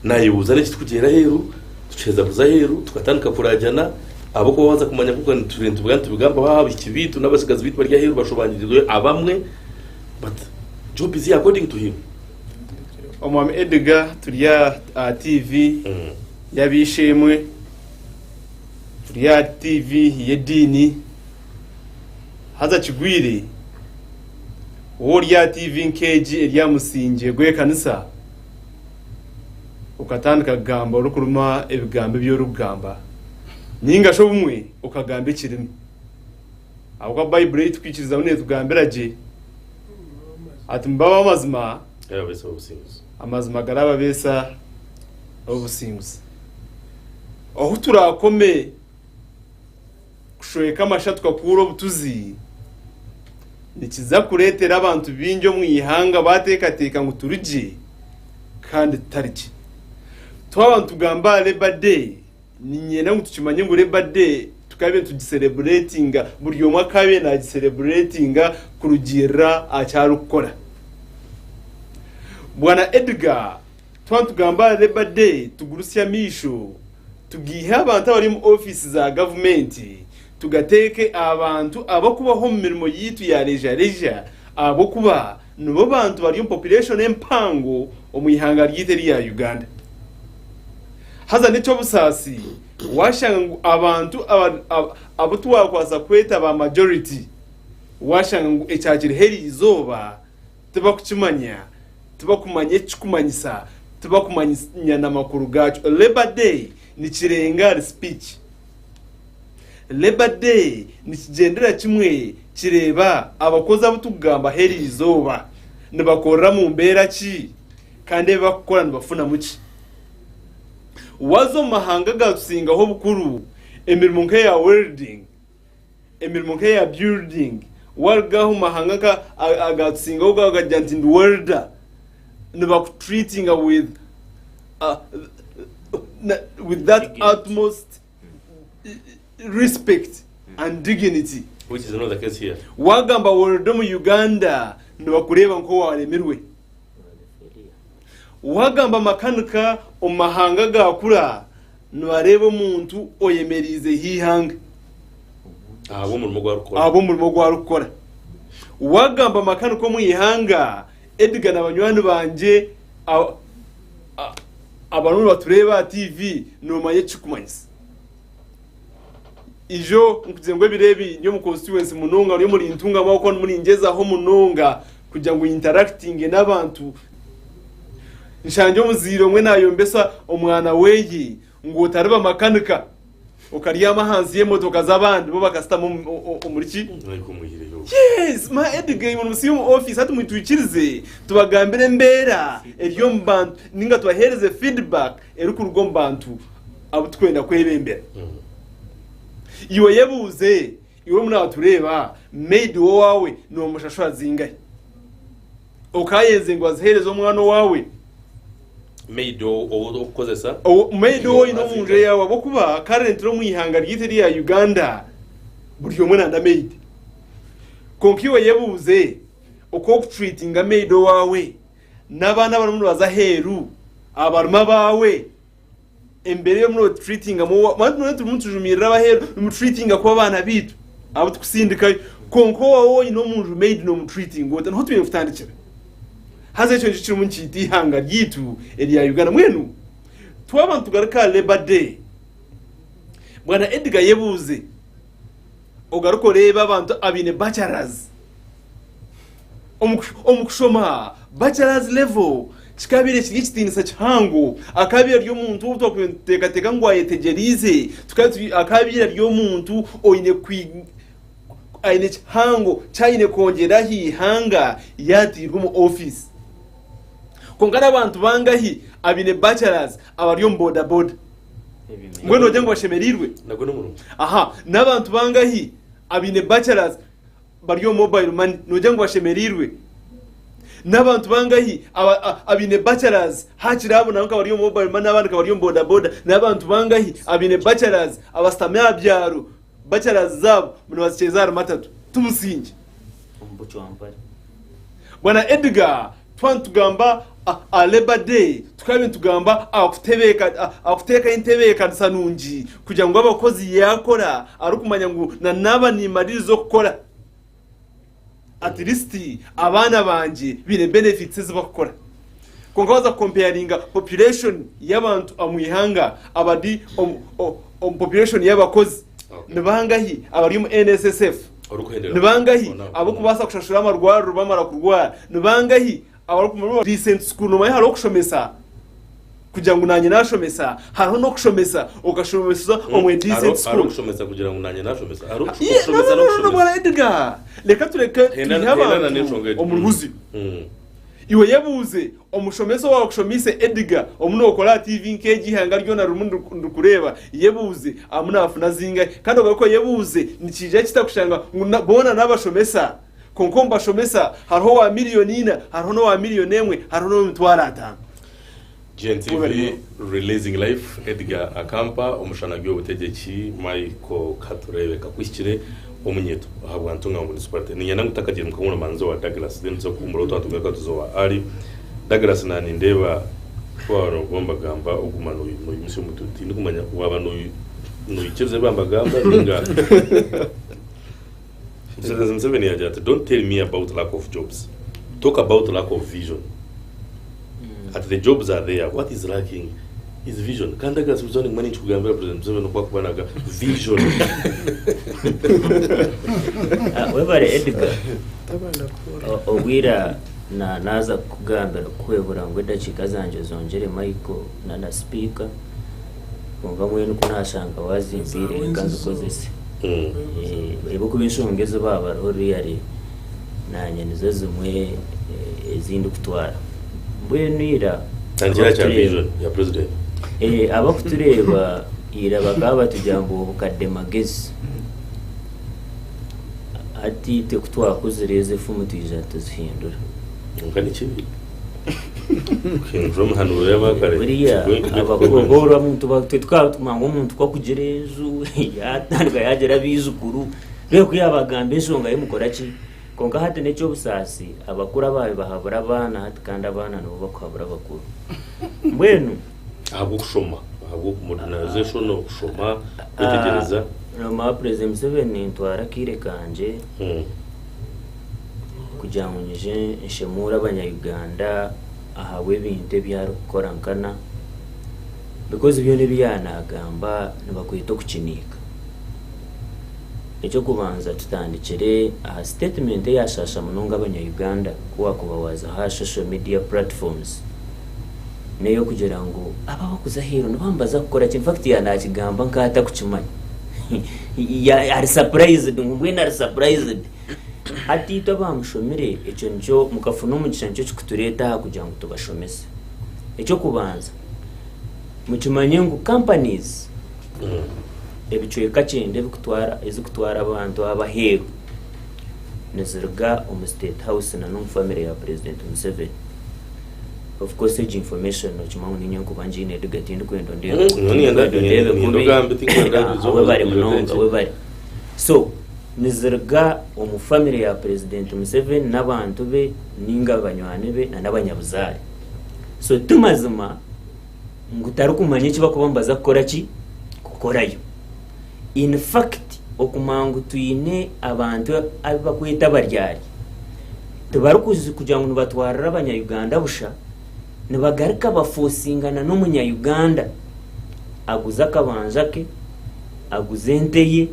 nayebuuza n'eki tukugyenda aheeru tukiheza kuza aheeru tukatandika kurajana ahabw'okuba waza kumanya kuko nituri nitubiga nitubigambaho aha baishiki baitu n'abatsigazi baitu bari aheeru bashobangirirwe abamwe but job is here according to him. Omwami Edgar turi aha TV y'ab'eishe-emwe, turi aha TV y'ediini, haza kigwire waaba ori aha TV nk'egi eri aha musingye gw'ekanisa okatandika kugamba orikuruma ebigambo ebi orikugamba ninga shi obumwe okagamba ekirimi. Ahabw'okuba Baibuli ei tukwikirizamu neetugambira gye ati, Mube ab'amazima, amazima garababeesa obusinguzi. Ohu turaakome kushweka amasha tukakuura obutuzi, nikiza kureetera abantu baingi omu ihanga baateekateeka ngu turi gye kandi tutari gye. Twaba nitugamba aha Labour Day, Niinyenda ngu tukimanye ngu Labour Day tukabe nitugiserebureetinga, buri omwe akaabaire naagiserebureetinga kurugiirira aha ki arikukora. Bwana Edgar, twaba nitugamba aha Labour Day tugurusye amaisho tugaihe abantu abari omu ofiisi za gavumenti tugateeke aha bantu abarikubaho omu mirimo yaitu ya rejareja ahabw'okuba nibo bantu bari omu population empango omu ihanga ryaitu erya Uganda. Haza n'eky'obusaasi waashanga ngu abantu abu twakwasa kweta ba majority waashanga ngu ekyakiriho eriizooba tibakukimanya, tibakumanya eki kirikumanyisa, tibakumanya n'amakuru gaakyo. Labour Day nikirenga ahari speech. Labour Day nikigyendera kimwe kireeba abakozi abu turikugambaho eriizooba nibakorera mu mbeera ki kandi ebi barikukora nibafunamu ki. Waaza omu mahanga agatusingaho obukuru, emirimo nk'eya welding, emirimo nk'eya building, waaruga aha omu mahanga nka agatusingaho okagira nti ndi welder, nibakutreatinga with with that utmost respect and dignity. Which is not the case here. Waagamba welder omu Uganda nibakureeba nk'owaaremirwe. Wagamba makanika omu mahanga agakura nibareeba omuntu oyemereizeho eihanga Ahabw'omurimo ogu arikukora. ahabw'omurimo ogu arikukora. Wagamba makanika omu ihanga, Edgar na banywani bangye abarimu nibatureeba aha TV noomanya eki kirikumanyisa. Ijo nkugira ngu ebiro ebi ndi omu constituency munonga ndi omuri Ntungamo ahabw'okuba ndimu ningyezaho munonga kugira ngu interactinge n'abantu. Nshangye omuzaire omwe nayombesa omwana weye ngu otariba makanika okaryama ahansi y'emotoka z'abandi bo bakasitama omuri ki? Yes, ma Edgar imwe nimusiiba omu office hati mwitwikirize tubagambire embeera eri omu bantu ninga tubaheereze feedback erikuruga omu bantu abu turikwenda kwebembera. Iwe yebuuze, iwe omu naatureeba, maid w'owaawe noomushashura zingahi? Okaayenze ngu aziheereze omwana owaawe? Maid ou orikukozesa. Maid ou oine omu nju eyaawe ahabw'okuba currently omu ihanga ryaitu erya Uganda buri omwe nanda maid. Kwonka iwe yebuuze oku orikutreatinga maid owaawe n'abaana abarimu nibaza aheeru abarimu abaawe. Embeera ei orimu nootreatingamu owaawe, manya turimu turimu nitujumirira ab'aheeru, nimutreatinga kubi abaana baitu abu turikusindikayo. Kwonka owaawe ou oine omu nju maid noomutreatinga ota? Niho twine kutandikira. Haza ekyo nikyo kirimu nikiita eihanga ryaitu erya Uganda. Mbwenu twaba nitugaruka aha Labour Day, Bwana Edgar yebuuze, ogaruke oreebe abantu abaine bachelors, Omu kushoma bachelor's level kikabaire kiri ekitiinisa kihango. Akaabaire ari omuntu ou twakubaire nituteekateeka ngu ayetegyereize, akaabaire ari omuntu oine aine kihango ki aine kwongyera aha ihanga yaatairwe omu ofiisi. Kwonka n'abantu bangahi abaine bachelor's abari omu bodaboda? Mbwenu noogira ngu bashemereirwe? Aha, n'abantu bangahi abaine bachelor's bari omu mobile money noogira ngu bashemereirwe? N'abantu bangahi abaine bachelors hakiri abo nabo nkabari omu mobile money abandi nkabari omu boda boda. N'abantu bangahi abaine bachelors abashutami aha byaro bachelors zaabo nibazikyeza ahari matatu. Ti busingye. Omu bucwampare. Bwana Edgar, twaba nitugamba aha Labour Day, tukaba nitugamba aha kuteekaho entebeekanisa nungi kugira ngu abakozi yaakora arikumanya ngu na naaba nimariiriza okukora, at least abaana bangye baine benefits ezi barikukora. Kwonka waaza kukomparinga population y'abantu omu ihanga abari omu population y'abakozi, ni bangahi abari omu NSSF? Orikuhendera Ni bangahi ona- abarikubaasa kushashura amarwariro bamara kurwara? Ni bangahi abarikumara decent school? Nomanya hariho okushomesa kugira ngu nanye nashomesa, hariho n'okushomesa okashomesa omu decent Hariho school. okushomesa kugira ngu nanye nashomesa. Hariho Yeah, no, okushomesa no, no, no, n'okushomesa. bwana Edgar, reka tureke Henda twihe henda na abantu n'enshonga egyo. omu ruhuzi. Iwe yebuuze, omushomesa owaakushomeise Edgar omu nookora aha TV nk'egi eihanga ryona ririmu nirikureeba, yebuuze amu naafuna zingahi? Kandi ogaruke oyebuuze nikiija kita kushanga ngu boona n'abashomesa kwonka omu bashomesa hariho owa miriyoni ina, hariho n'owa miriyoni emwe, hariho n'ow'emitwaro ataano. GNTV Releasing Life, Edgar Akampa, Omushana gw'obutegyeki, Michael Katureebe Kakuhikire, Omunyeto ahabwa Ntungamo Municipality. Niinyenda ngu tutakagiire muka ngu namanze owa Douglas then tuze kuhuumuraho twaba tugaruka tuze owa Ali. Douglas nanindeeba ku waaba mbagamba oguma noimusya omutwe. Tindikumanya waaba noikiriza ebi bambagamba ninga. President Museveni yagira ati don't tell me about lack of jobs, talk about lack of vision. Ati the jobs are there, what is lacking is vision. Kandi Douglas Muzoa ninguma ninkikugambira President Museveni oku akuba naga vision. Ah, webare Edgar. Tabanda kuhurira. Obwira na naaza kukugambira kukwebura ngu edakiika zangye ozongyere Michael na na sipiika kwonka mbwenu ku naashanga waazimpiire reka nzikozese. Reeba okuba enshonga ezi baabariho really naanye nizo zimwe ezi ndikutwara. Mbwenu ira Na nikiriya kya vision ya president. Abakutureeba ira bakaba batugira ngu obukadde magezi. Hati itwe ku twakuzire ezo efumu twija tuzihindura. Kwonka ni kibi kuhindura omuhanuro y'abakare. Buriya abakuru bo omuntu twe tukaba tumanya ngu omuntu ku akugira enju yatandika yagira abaijukuru reero ku yaabagamba enshonga ye mukora ki? Kwonka hati n'eky'obusaasi abakuru abaabaire bahabura abaana hati kandi abaana nibo bakuhabura abakuru. Mbwenu. Ahabw'okushoma, ahabw'oku-modernization, okushoma, kwetegyereza. Noomanya President Museveni nintwara akaire kangye kugira ngu nyije nshemuure abanya-Uganda ahabw'ebintu ebi arikukora nkana because byona ebi yaaba naagamba nibakweta okukiniika. Eky'okubanza tutandikire aha sitatimenti eyaashaasha munonga abanya-Uganda ku waakuba waaza aha social media platforms. N'ey'okugira ngu abo abarikuza aheeru nibaba nibaza kukora ki? In fact yaaba naakigamba nk'atarikukimanya. Ari surprised ngu mbwenu ari surprised. Hati itwe abaamushomire ekyo nikyo mukafuna omugisha nikyo kirikutureeta aha kugira ngu tubashomese. Eky'okubanza, mukimanye ngu companies ebicweka kyenda ebikutwara ezikutwara abantu aba aheeru niziruga omu state house na n'omu family ya President Museveni. Of course egi information nokimanya ngu ninye nkuba ngiine Edgar tindikwenda ondeebe Mm, tindikwenda ondeebe niinyenda kubi ogambe tinkwenda Ah, izooba webare ribe munonga enki. webare so niziruga omu family ya President Museveni n'abantu be ninga banywani be na n'abanyabuzaare so timazima ngu tarikumanya eki bakuba nibaza kukora ki kukorayo in fact okumanya ngu twine abantu abu bakweta abaryarya Tibarikuza kugira ngu nibatwarira abanya Uganda busha, nibagaruka bafosingana n'omunya Uganda aguze akabanja ke, aguze ente ye,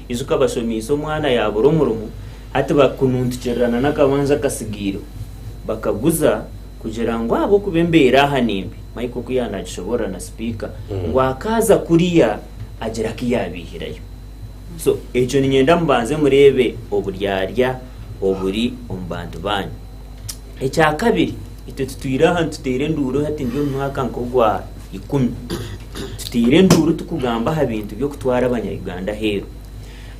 ijuka bashomeise omwana yabura omurimo, hati bakununtukirirana n'akabanja akasigaireho bakaguza kugira ngu ahabw'okuba embeera aha nimbi, Mike oku yaanagishoboorora na sipiika, ngu akaaza kuriya agira aku yaabaihirayo. So ekyo niinyenda mubanze mureebe oburyarya oburi omu bantu baanyu. Ekyakabiri, itwe tutwire aha nituteera enduuru hati ndi omu mwaka nk'ogwa ikumi, tuteire enduuru turikugamba aha bintu by'okutwara abanya-Uganda aheeru.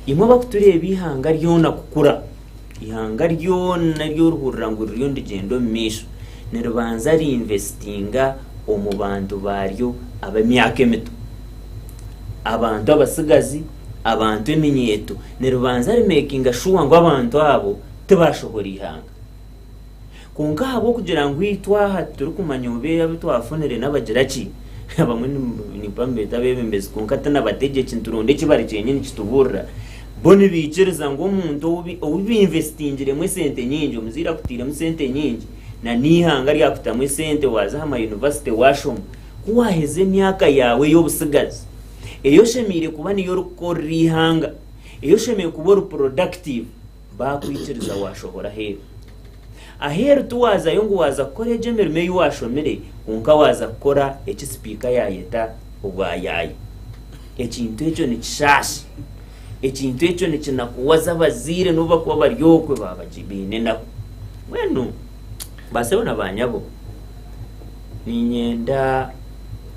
Imwe abarikutureeba eihanga ryona kukura. Eihanga ryona eri orihurira ngu ririyo nirigyenda omu maisho, niribanza riinvesitinga omu bantu baaryo ab'emyaka emito. Abantu abatsigazi, abantu eminyeeto, niribanza rimeekinga shuwa ngu abantu abo tibaashohora eihanga. Kwonka ahabw'okugira ngu itwe aha titurikumanya oba abu twafunire n'abagira ki, abamwe nimba nibeeta abeebembezi kwonka ti n'abategyeki nituronda eki bari kyenyini kitubuurira. Bo nibaikiriza ngu omuntu ou bainvesitingiremu esente nyingi, omuzaire akutairemu sente nyingi na n'eihanga ryakutamu esente waaza aha mayunivasite waashoma, ku waaheza emyaka yaawe ey'obutsigazi ei oshemereire kuba niyo orikukorera eihanga, ei oshemereire kuba ori productive, Baakwikiriza waashohora aheeru. Aheeru tiwaazayo ngu waaza kukora egyo emirimo ei waashomire, kwonka waaza kukora eki sipiika yaayeta obwayaaya. Ekintu ekyo nikishaasha. Ekintu ekyo nikinakuwaza abazaire n'obu bakuba bari okwe baaba baine enaku. Mbwenu baasebo na baanyabo, niinyenda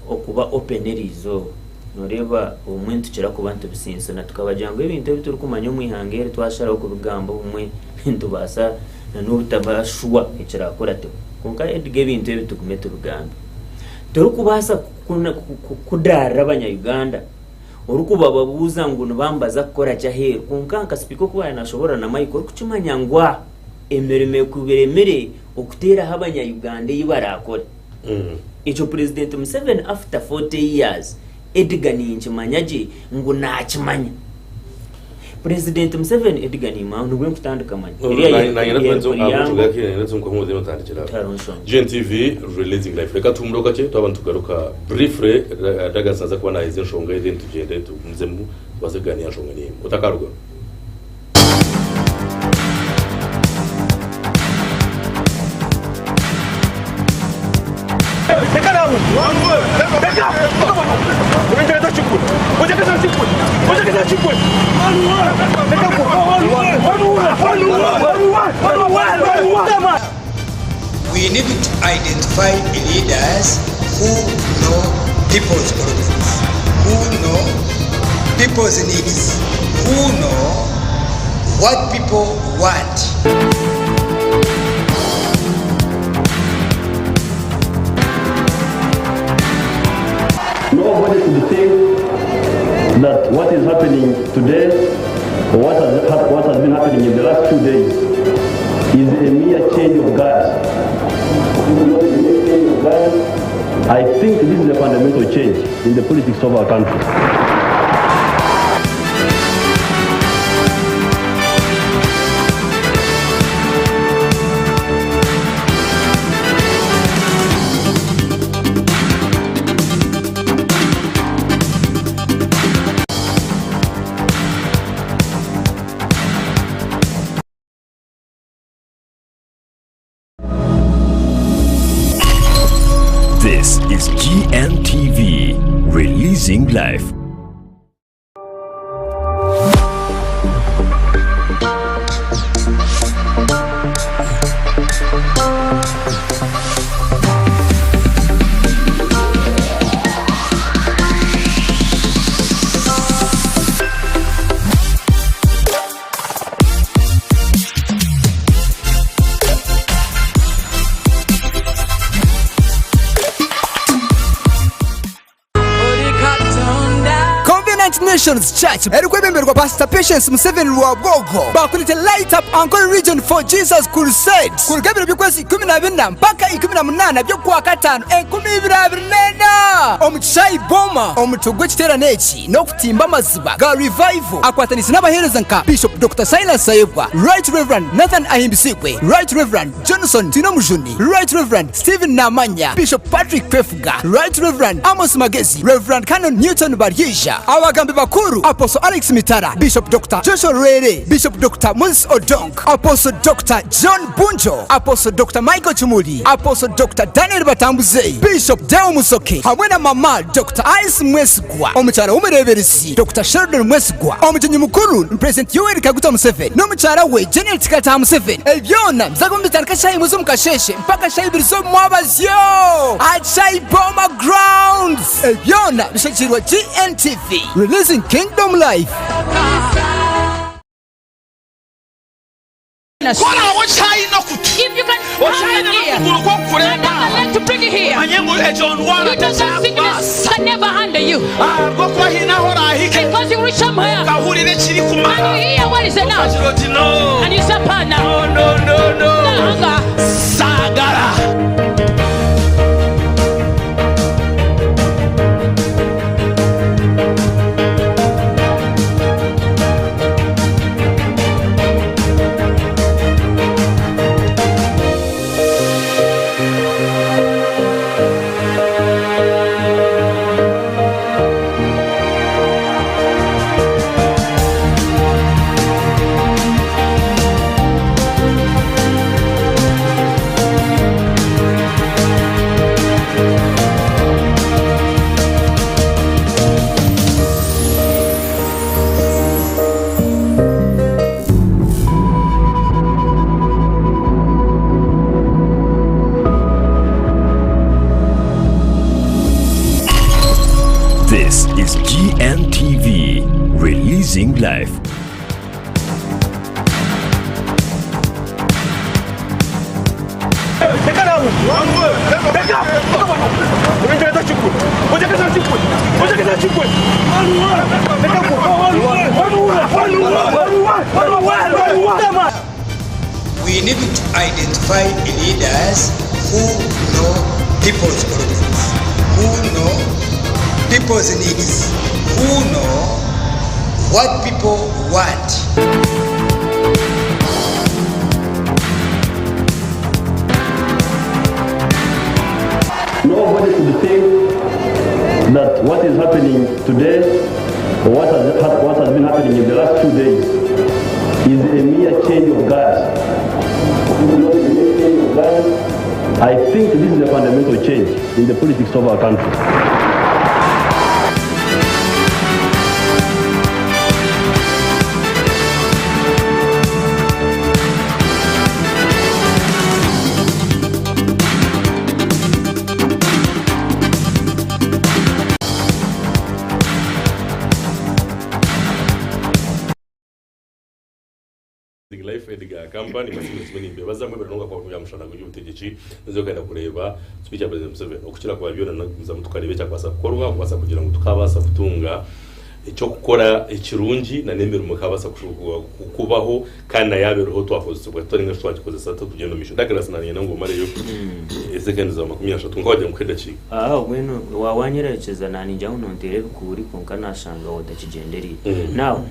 okuba open eriizooba. Nooreeba obumwe nitukira kuba nitubisinsina tukabagira ngu ebintu ebi turikumanya omu ihanga eri twasharaho kubigamba obumwe nitubaasa n'obutaba shuwa ekiraakurateho. Kwonka Edgar ebintu ebi tugume tubigambe. Torikubaasa kudaarira abanya-Uganda orikubababuuza ngu nibambaza kukora ki aheeru kwonka nka sipiika oku yaabaire naashoboorora na Mike orikukimanya ngu aha emirimo ekuba eremire okuteeraho abanya-Uganda ei baraakore. Ekyo Purezidenti Museveni after 40 years Edgar ninkimanya gye ngu nakimanya. Purezidenti Museveni Edgar nimanya nibwe nkutandika manya. Tihariho nshonga. GNTV Releasing Life reka tuhumure kakye twaba nitugaruka briefly Douglas naza kuba naheza enshonga ye then tugyende tugumizemu tubaase kuganira enshonga niyo emwe otakaruga. We need to identify leaders who know people's problems, who know people's needs, who know what people want. Nobody should think that what is happening today or what has, what has been happening in the last few days is a mere change of guard. This is not a mere change of guard. I think this is a fundamental change in the politics of our country. This is GNTV, releasing life. Covenant Nations Church erikwebemberwa Pastor Patience Museveni Rwabwogo bakurete Light Up Ankole Region for Jesus Crusade kuruga ebiro by'okwezi 14 mpaka 18 by'okwakataano 2024 omu kishaayi Boma. Omutwe gw'ekiteerane eki n'okutimba amaziba ga Revival akwataniise n'abaheereza nka Bishop Dokita Silas Tayebwa, Right Rev Nathan Ahimbisibwe, Right Rev Johnson Twinomujuni, Right Rev Stephen Namanya, Bishop Patrick Kwefuga, Right Rev Amos Magezi, Rev Canon Newton Baryeija, Abagambi bakuru Apostle Alex Mitara, Bishop Dokita Joshua Rwere, Bishop Dokita Moses Odong, Apostle Dokita John Bunjo, Apostle Dokita Michael Kimuli, Apostle Dokita Daniel Batambuze, Bishop Deo Musoke hamwe na Mama Dokita Alice Mwesigwa, omukyara w'omureeberezi Dokita Sheldon Mwesigwa, omugyenyi mukuru ni Purezidenti Yoweri Kaguta Museveni n'omukyara we Janet Kataha Museveni. Ebi byona biza kuba nibitandika shaaha imwe z'omu kasheeshe mpaka shaaha ibiri z'omumwabazyo aha Chai Boma Grounds. Ebi byona bishagikirwe GNTV, Releasing Kingdom Life. us. Ku oraabe okyaine okutu, If you can have okyaine an ear n'okuguru kw'okukureeta and aha, a leg to bring you here, omanye ngu egyo ndwara you know that sickness tekyakubaasa. can never handle you. Ahabw'okuba haine ahu oraahike Because you reach somewhere okahurira ekirikumara and you hear what is enough okagira oti no and you say, Pana, no no no no no hunger. saagara. This is GNTV, releasing life. We need to identify leaders who know people's problems, who know people's needs, who know what people want. Nobody should think that what is happening today or what has been happening in the last 2 days is a mere change of guard. This is not a mere change of guard. I think this is a fundamental change in the politics of our country. Life Edgar Company basibe kimwe nimbebaza mwe bironga kwa kuya mushana gw'obutegyeki nizo kenda kureeba speech ya President Museveni okukira kwa byona nakugumizamu tukareeba ekyakubaasa kukorwa kubaasa kugira ngu tukabaasa kutunga eky'okukora ekirungi na n'emirimo ekabaasa kubaho kandi na yaaba eriho twakozesibwa tuta ninga shi twagikozesa tuta tugyenda omu maisho. Douglas nanyenda ngu omareyo esekendi zaawe 30 kwonka wagira ngu nkuhe edakiika. Aha mbwenu waawanyererkyeza naningira ngu nonteera ebikuuri kwonka nashanga otakigyendereire. Now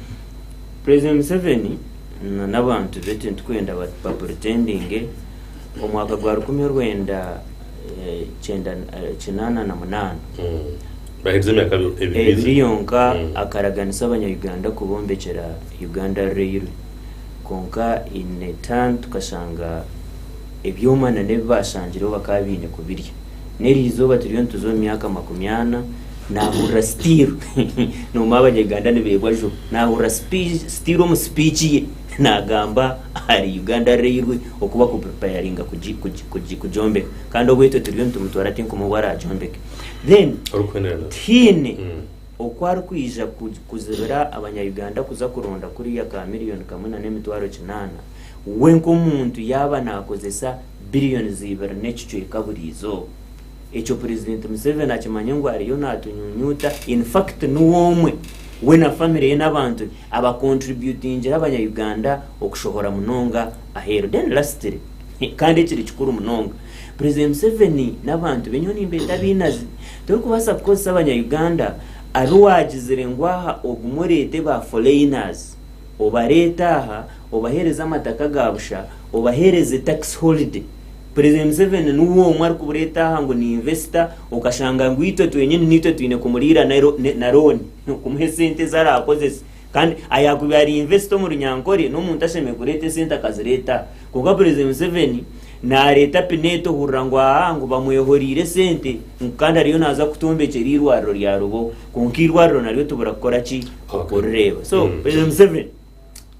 President Museveni na n'abantu be titukwenda bapuritendinge omwaka gwa 1988. Baherize emyaka ebiri. Ebiri yonka akaraganisa abanya-Uganda kubombekyera Uganda Railway kwonka in a turn tukashanga ebyoma na n'ebi baashangireho bakaba baine kubirya. N'eriizooba turiyo nituza omu myaka 40, naahurira still noomanya abanya-Uganda nibeebwa juba, naahurira still omu speech ye naagamba ahari Uganda Railway oku bakupreparinga kugyombeka kandi obwo itwe turiyo nitumutwara tinkumu obu araagyombeke. Then tihaine oku arikwija kuzibira abanya-Uganda kuza kuronda kuriya ka miriyoni kamwe na n'emitwaro kinaana we nk'omuntu yaaba naakozesa biriyoni ibiri n'ekicweka buri izooba. Ekyo Purezidenti Museveni akimanye ngu ariyo naatunyunyuuta, in fact niwe omwe, we na famire ye n'abantu be abakontributingire abanya-Uganda okushohora munonga aheeru. Then lastly, kandi ekiri kikuru munonga, Purezidenti Museveni n'abantu be nyowe nimbeeta abainazi, torikubaasa kukozesa abanya-Uganda abu waagizire ngu aha ogume oreete ba foreigners, obareete aha, obaheereze amataka ga busha, obaheereze tax holiday. President Museveni niwe omwe arikubureeta aha ngu ni investor okashanga ngu itwe twenyini niitwe twine kumuriira na loan kumuha esente ezi araakozese kandi ayaakubaire ari investor omu Runyankore n'omuntu ashemereire kureeta esente akazireeta aha kwonka President Museveni naareeta pineeti ohurira ngu aa ngu bamwehoriire esente ngu kandi ariyo naaza kutwombekyera eirwariro rya Rubowa kwonka eirwariro naryo tubura kukora ki? Okurireeba so President Museveni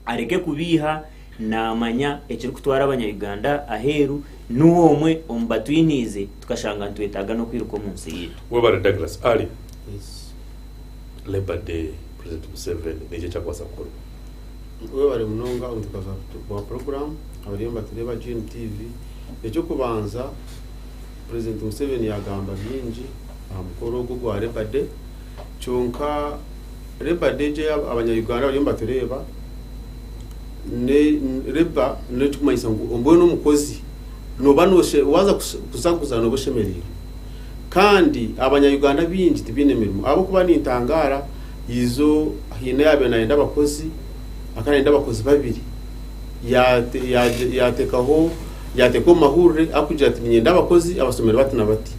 areke kubeiha naamanya ekirikutwara abanya-Uganda aheeru, niwe omwe omu batwiniize tukashanga nitwetaaga n'okwiruka omu nsi yaitu. Webare Douglas Ali. Labour Day President Museveni niki ekyakubaasa kukorwa? Webare munonga omuteekateeka wa puroguraamu. abariyo nibatureeba GNTV. Eky'okubanza, Purezidenti Museveni yaagamba bingi aha mukoro ogu ogwa Labour Day, kyonka Labour Day egi abanya-Uganda abariyo nibatureeba, Labour n'ekirikumanyisa ngu mbwenu omukozi nooba waaza kuzaguza nooba oshemereirwe. Kandi abanya-Uganda baingi tibaine mirimo ahabw'okuba nintangaara eizo haine yaabaire naayenda abakozi, akaba naayenda abakozi babiri yaateekaho yaateeka omu mahurire arikugira ati niinyenda abakozi abashomire bati na bati.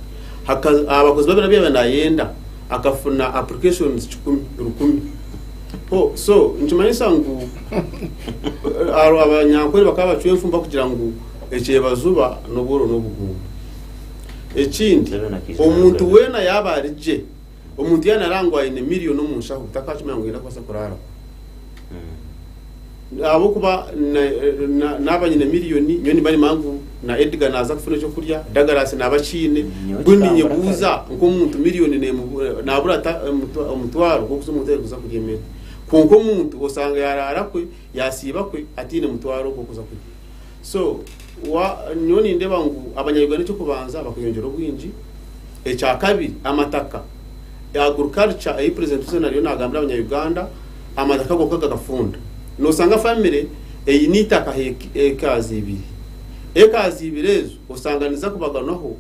Aha bakozi babiri abu yaabaire naayenda akafuna applications kikumi, rukumi. So nikimanyisa ngu Abanyankore bakaba bacwa enfumu barikugira ngu ekyebazuba n'obworo n'obugumba. Ekindi, omuntu weena yaaba ari gye, omuntu yaaba nareeba ngu aine miriyoni omu nshaho, takaakimanya ngu niinyenda kubaasa kuraaraho. Ahabw'okuba naaba nyine miriyoni, nyowe nimba nimanya ngu na Edgar naaza kufuna ekyokurya, Douglas naaba akiine, mbwenu ninyebuuza nk'omuntu miriyoni naabura ata omutwaro gw'okuza omu hoteeri kuza kurya emere? Kwonka omuntu osanga yaaraara kwe, yaasiiba kwe ataine mutwaro gw'okuza kurya. So, nyowe nindeeba ngu Abanya-Uganda eky'okubanza bakeyongyera obwingi, ekyakabiri amataka, agriculture ei President Museveni ariyo naagambira Abanya-Uganda, amataka gonka gakafunda. Noosanga famire eine eitaka ekazi ibiri, ekazi ibiri ezo osanga niziza kubaganwaho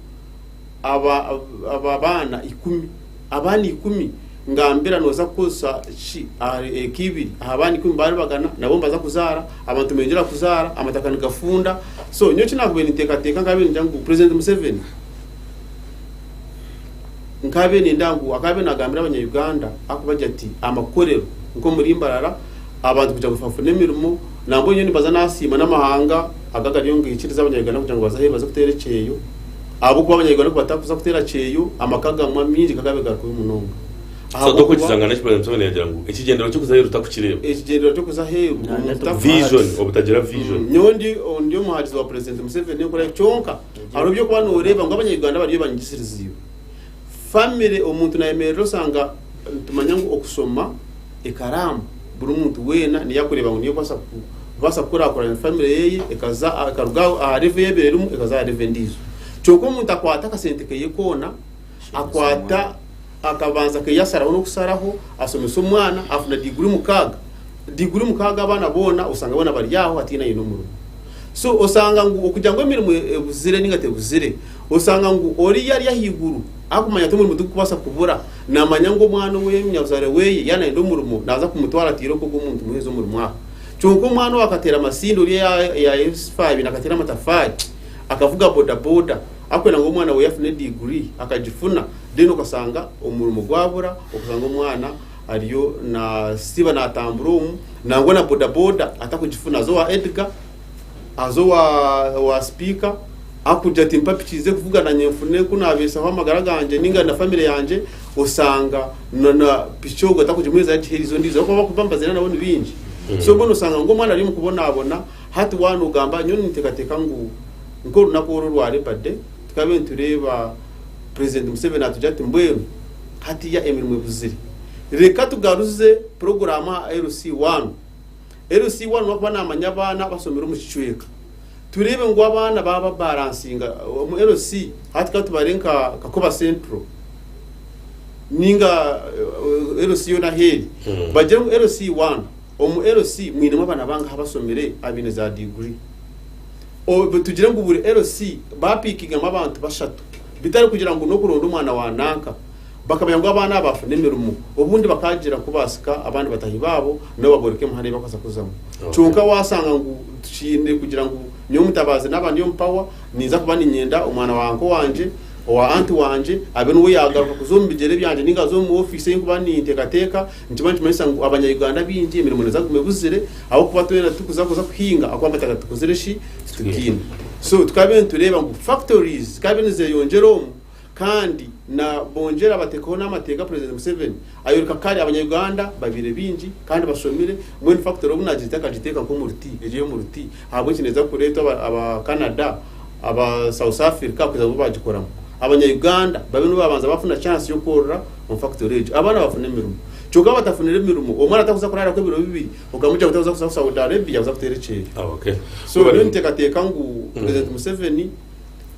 abaana ikumi. Abaana ikumi ngambira nooza kukozesa ki aha eka ibiri aha baana ikumi baaribagana nabo nibaza kuzaara, abantu nibeyongyera kuzaara, amataka nigafunda. So nyowe eki naakubaire ninteekateeka nkaabaire ningira ngu President Museveni nkaabaire niinyenda ngu akaabaire naagambira abanya Uganda arikubagira ati amakorero nk'omuri Mbarara abantu kugira ngu bafune emirimo nambwenu nyowe nimbaza naasiima n'amahanga aga agariyo nigaikiriza abanya Uganda kugira ngu baze aheeru baze kuteera ekyeyo. Ahabw'okuba Abanyayuganda ku batakuza kuteera kyeyo, amaka agamwe amaingi gakaabaire gari kubi munonga. So Ahabw'okuba tokwikiriza ngu President Museveni yagira ngu ekigyendererwa ky'okuza aheeru takukireeba? Ekigyendererwa ky'okuza aheeru omuntu takuha. Vision, obutagira vision. Nyowe ndi ndi omuhagizi wa President Museveni enkora ye kyonka hariho eby'okuba nooreeba ngu Abanyayuganda bariyo banyigisiriziibwe. Family omuntu nayemerera osanga nitumanya ngu okushoma ekaraamu buri muntu weena niyo arikureeba ngu niyo ekubaasa kubaasa kukurakuranya family yeye ekaza ekaruga aha level ei ebaire erimu ekaza aha level endiijo. Kyonka omuntu akwata akasente keye koona akwata akabanza akeyasaraho n'okusaraho ashomesa omwana afuna diguri mukaaga, diguri mukaaga abaana boona osanga boona bari aho hataine aine omurimo. So osanga ngu okugira ngu emirimo ebuzire ninga tebuzire osanga ngu oriya ari ahaiguru akumanya ati omurimo tigurikubaasa kubura namanya ngu omwana owe munyabuzaare weye yaaba nayenda omurimo naaza kumutwara ati irooko ogu omuntu muheeze omurimo aha. Kyonka omwana owe akateera amasindi oriya eya akateera amatafaari akavuga bodaboda akwenda ngu omwana weye afune diguri akagifuna then okasanga omurimo gwabura okasanga omwana ariyo nasiiba natambura omu nangwa na bodaboda atakugifuna aza owa Edgar aza owa sipiika akugira ati mpa piki nze kuvuga nanye nfune oku nabesaho amagara gangye ninga na famire yangye osanga na piki ogwo atakugimuhereza yagihereza ondiijo ahabw'okuba abakuba nibazaana nabo ni baingi so mbwenu osanga ngu omwana ari omu kubonabona hati waaba nogamba nyowe ninteekateeka ngu nk'orunaku oru orwa Labour Day tukabe nitureeba President Museveni atugira ati mbwenu hatiiya emirimo ebuzire reka tugaruze puroguraamu aha LC one LC one wakuba namanya abaana abashomire omu kicweka tureebe ngu abaana baaba babaransinga omu LC hati ka tubare nka Kakoba Central ninga LC yoona ahu eri bagire ngu LC one omu LC mwinemu abaana bangahi abashomire abaine za diguri tugire ngu buri LC bapiikingamu abantu bashatu bitari kugira ngu n'okuronda omwana wa nanka Bakamanya ngu abaana aba bafuna emirimo, obundi bakaagira kubaasika abandi bataahi baabo nabo babooreka emihanda ei barikubaasa kuzamu. Kyonka waashanga ngu tukiine kugira ngu nyowe Mutabazi naaba ndi omu pawa, ninza kuba niinyenda omwana wa anko wangye, owa anti wangye abe niwe yaagaruka kuza omu bigyere byangye nainga aze omu ofiisi ei ndikuba ninteekateeka, nikiba nikimanyisa ngu Abanya-Uganda baingi emirimo neeza kuguma ebuzire ahabw'okuba twena titurikuza kuza kuhinga ahabw'okuba amataka titukozire ki? Titugaine. So tukabe nitureeba ngu factories zikaabe nizeyongyera omu Kandi na bongyera batekaho n'amateeka President Museveni ayoreka kare abanya Uganda babaire baingi kandi bashomire mbwenu factory obu nagita akagiteeka nk'omu ruti egyo ey'omu ruti ahabw'enki neeza kureetwa aba Canada aba South Africa kwija bo bagikoramu abanya Uganda babe nibo babanza bafuna chance y'okworora omu factory egyo abaana bafune emirimo. Kyonka batafunire emirimo, omwana atakuza kuraarako ebiro bibiri, okamugira ngu takuza kuza Saudi Arabia kuza kuteera ekyeyo. So nyowe ninteekateeka ngu President Museveni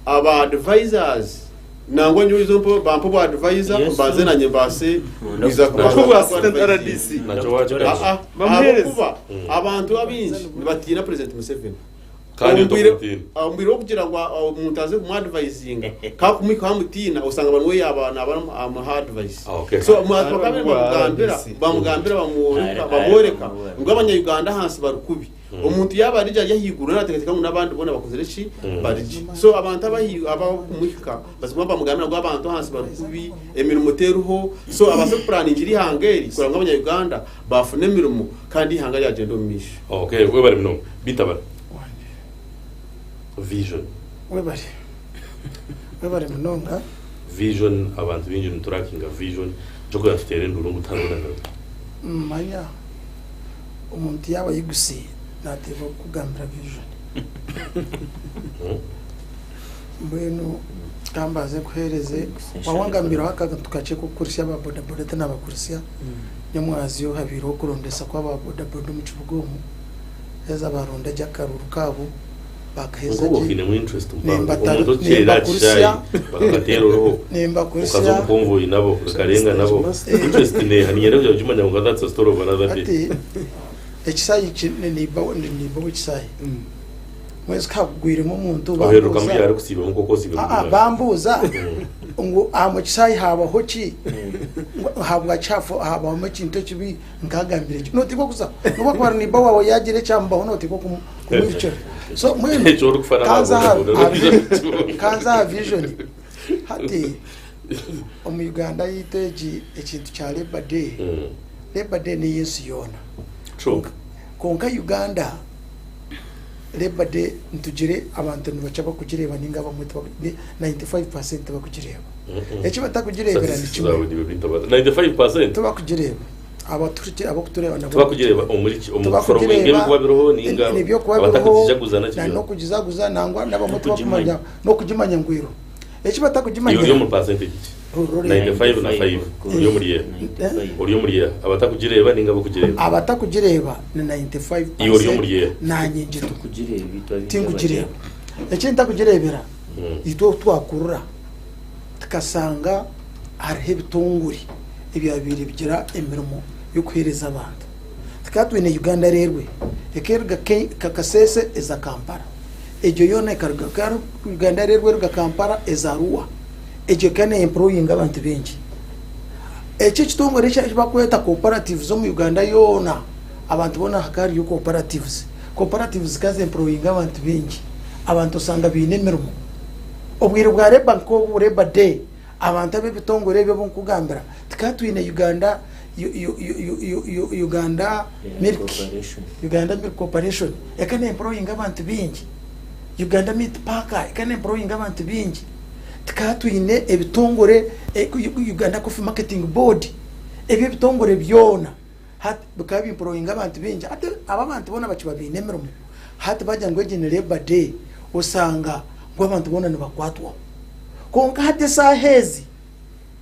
aba advisors nangwa nyowe oize ompe bampe obu advisor Yes. mbanze nanye mbaase kwiza Nabwo bwa assistant RDC. Nakyo wakikora. Aa, Bamuheereze. ahabw'okuba abantu abaingi nibatiina President Museveni. Kandi Omu bwire otamutiina. omu bwire bw'okugira ngu omuntu aze kumuadivayizinga ka amutiina osanga bari niwe yaaba naaba amuha advice. Okay. So omu bantu bakaba nibamugambira RDC. bamugambira bamworeka bamworeka ngu abanya-Uganda ahansi bari kubi. Omuntu yaaba ari gye ari ahaiguru naateekateeka ngu n'abandi boona bakozire ki? Bari gye. So abantu abahi abakumuhika bazima bamugambira ngu abantu ahansi bari kubi, emirimo teriho, so abaase kupuraningira eihanga eri kureba ngu abanya-Uganda baafuna emirimo kandi eihanga ryagyenda omu maisho. Okay, webare munonga. Bitabara. Vision. Webare. Webare munonga. Vision abantu baingi niturakinga vision kyokora tuteera enduru ngu tihariho na mirimo. Manya omuntu yaaba ayigusiire nateebwa kukugambira vision. Mbwenu kambanze nkuheereze wawangambireho akantu kakye k'okukurisya aba bodaboda tinabakurisya nyomwazyo habaireho okurondesa kw'aba bodaboda omu kibuga omu. Haza baaronda gye akaruuru kaabo, baakaheza Nkobu gye. oinemu interest mpango. Nimbatari- Omuntu okukyeera aha kishaayi nimbakurisya bakakateera oruho okaza nimbakurisya omu convoy nabo okarenga nabo interest neeha niinyenda kugira ogimanya kwonka that's a story of another day. Hati ekishaayi ki ni- niiba ni- niiba ow'ekishaayi. Mwezi ku haakugwiremu omuntu Oheeruka bambuuza mubyaro kusiibamu nk'oku osiiba Aa, buri mwaka. bambuuza ngu aha mu kishaayi haabaho ki? Ngu habwaki hafa haabamu ekintu ekibi Nkagambira eki noteekwa kuza nobu akuba ari neighbor waawe yagira ekyamubaho noteekwa kumwirukira so mbwenu Ekyo orikufa kanza aha n'ababodaboda aha noija kanza aha vision hati omu Uganda yaitu egi ekintu kya labour day labour day n'eyensi yoona True. kwonka Uganda labour day nitugire abantu nibakye abakugireeba ninga abamwe 95% tibakugireeba Eki batakugireebera ni Statistics kimwe. zaawe niiwe bintabaza. 95%? Tibakugireeba. Abaturukire abakutureeba nabo Tibakugireeba omuri ki? Omu Tibakugireeba, kufollowinga ebirikuba biriho ninga ebyokuba biriho abatakugijaguza na n'ekibyo? n'okugizaguza nangwa n'abamwe N'okugimanya. tibakumanya n'okugimanya ngu eriho. Eki Iwe ori batakugimanyira omu percentage ki? Rora oreebe. 95 na 5 ori omuri eha? Ori omuri eha? Abatakugireeba ninga abakugireeba? Abatakugireeba ni 95 Iwe ori omuri eha? Naanye ngye Tikugireeba itwe abaingi tinkugireeba. abagyenda. Eki ntakugireebera itwe obu twakurura tukasanga hariho ebitongore ebyabaire bigira emirimo y'okuheereza abantu. Tukaba twine Uganda Railway eka eruga Kasese eza Kampala, egyo yoona ekaruga Uganda Railway eruga Kampala eza Arua, egyo ekaba neemployinga abantu baingi. Eki ekitongore eki barikweta cooperatives omu Uganda yoona, abantu boona hakaba hariyo cooperatives. Cooperatives zikaba zeemployinga abantu baingi, abantu osanga baine emirimo. Obwire bwa Labour nk'obu, Labour Day, abantu ab'ebitongore ebi obu nkugambira, tukaba twine Uganda Uganda Milk, Uganda Milk Corporation ekaba ne-employinga abantu baingi, Uganda Meat Packer ekaba ne-employinga abantu baingi, tukaba twine ebitongore Uganda Coffee Marketing Board, ebyo ebitongore byona hati bikaba bi-employinga abantu baingi. Hati abo abantu boona bakiba baine emirimo, hati bagira ngu egi ni Labour Day, osanga ngu abantu boona nibakwatwaho. Kwonka hati esaaha ezi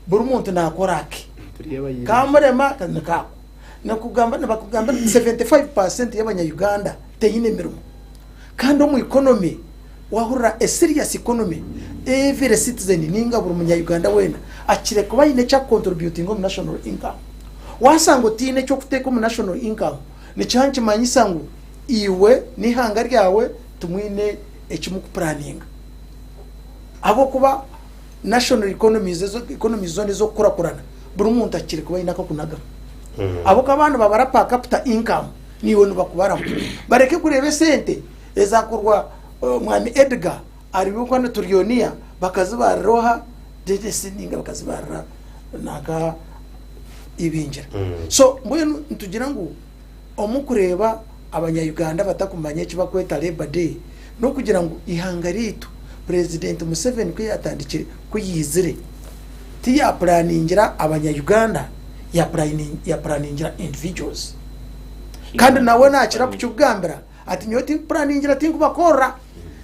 buri muntu naakora ake. Kamurema nikaako. Nikugamba nibakugambira 75% y'abanya-Uganda teine mirimo. Kandi omu economy wahurira a serious economy every citizen ninga buri munya-Uganda weena akire kuba aine eki akucontributinga omu national income. Wasanga otiine eky'okuteeka omu national income nikiba nikimanyisa ngu iwe n'eihanga ryawe timwine eki mukupuraninga. Ahabw'okuba national economies ezo economies zoona ez'okukurakurana buri muntu akire kuba aine ak'okunagamu. Ahabw'okuba baaba nibabara per capita income naiwe nibakubaramu. Bareke kureeba esente ezakorwa Mwami Edgar ari wenka ni turiyoniya bakazibarira oha JJC ninga bakazibarira nanka Ibingira. So mbwenu nitugira ngu omu kureeba abanya Uganda batakumanya eki bakweta Labour Day n'okugira ngu eihanga ryaitu Purezidenti Museveni ku yatandikire ku yaizire tiyapuraningira abanya Uganda yapuraningira individuals kandi nawe nakira kukikugambira ati nyowe tinkupuraningira tinkubakorera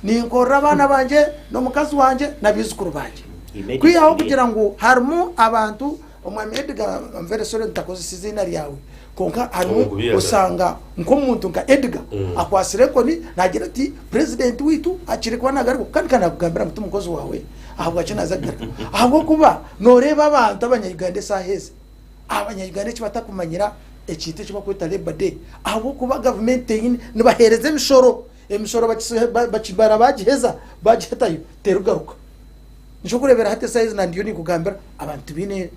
ninkorera abaana bangye n'omukazi wangye n'abaijukuru bangye kwihaho kugira ngu harimu abantu. Omwami Edgar, I'm very sorry ntakozesa iziina ryawe, kwonka harimu Omukubi osanga nk'omuntu nka Edgar akwatsire enkoni naagira ati purezidenti waitu akire kuba naagaruka kandi ka naakugambira ngu ti mukozi waawe ahabwaki naaza kugaruka ahabw'okuba nooreeba abantu abanya-Uganda esaaha ezi abanya-Uganda eki batakumanyira ekintu eki bakweta Labour Day ahabw'okuba gavumenti teine nibaheereza emishoro, emishoro bakimara bagiheza bagihetayo terikugaruka. Nikyokurebera hati esaaha ezi nandiyo ninkugambira abantu tibaine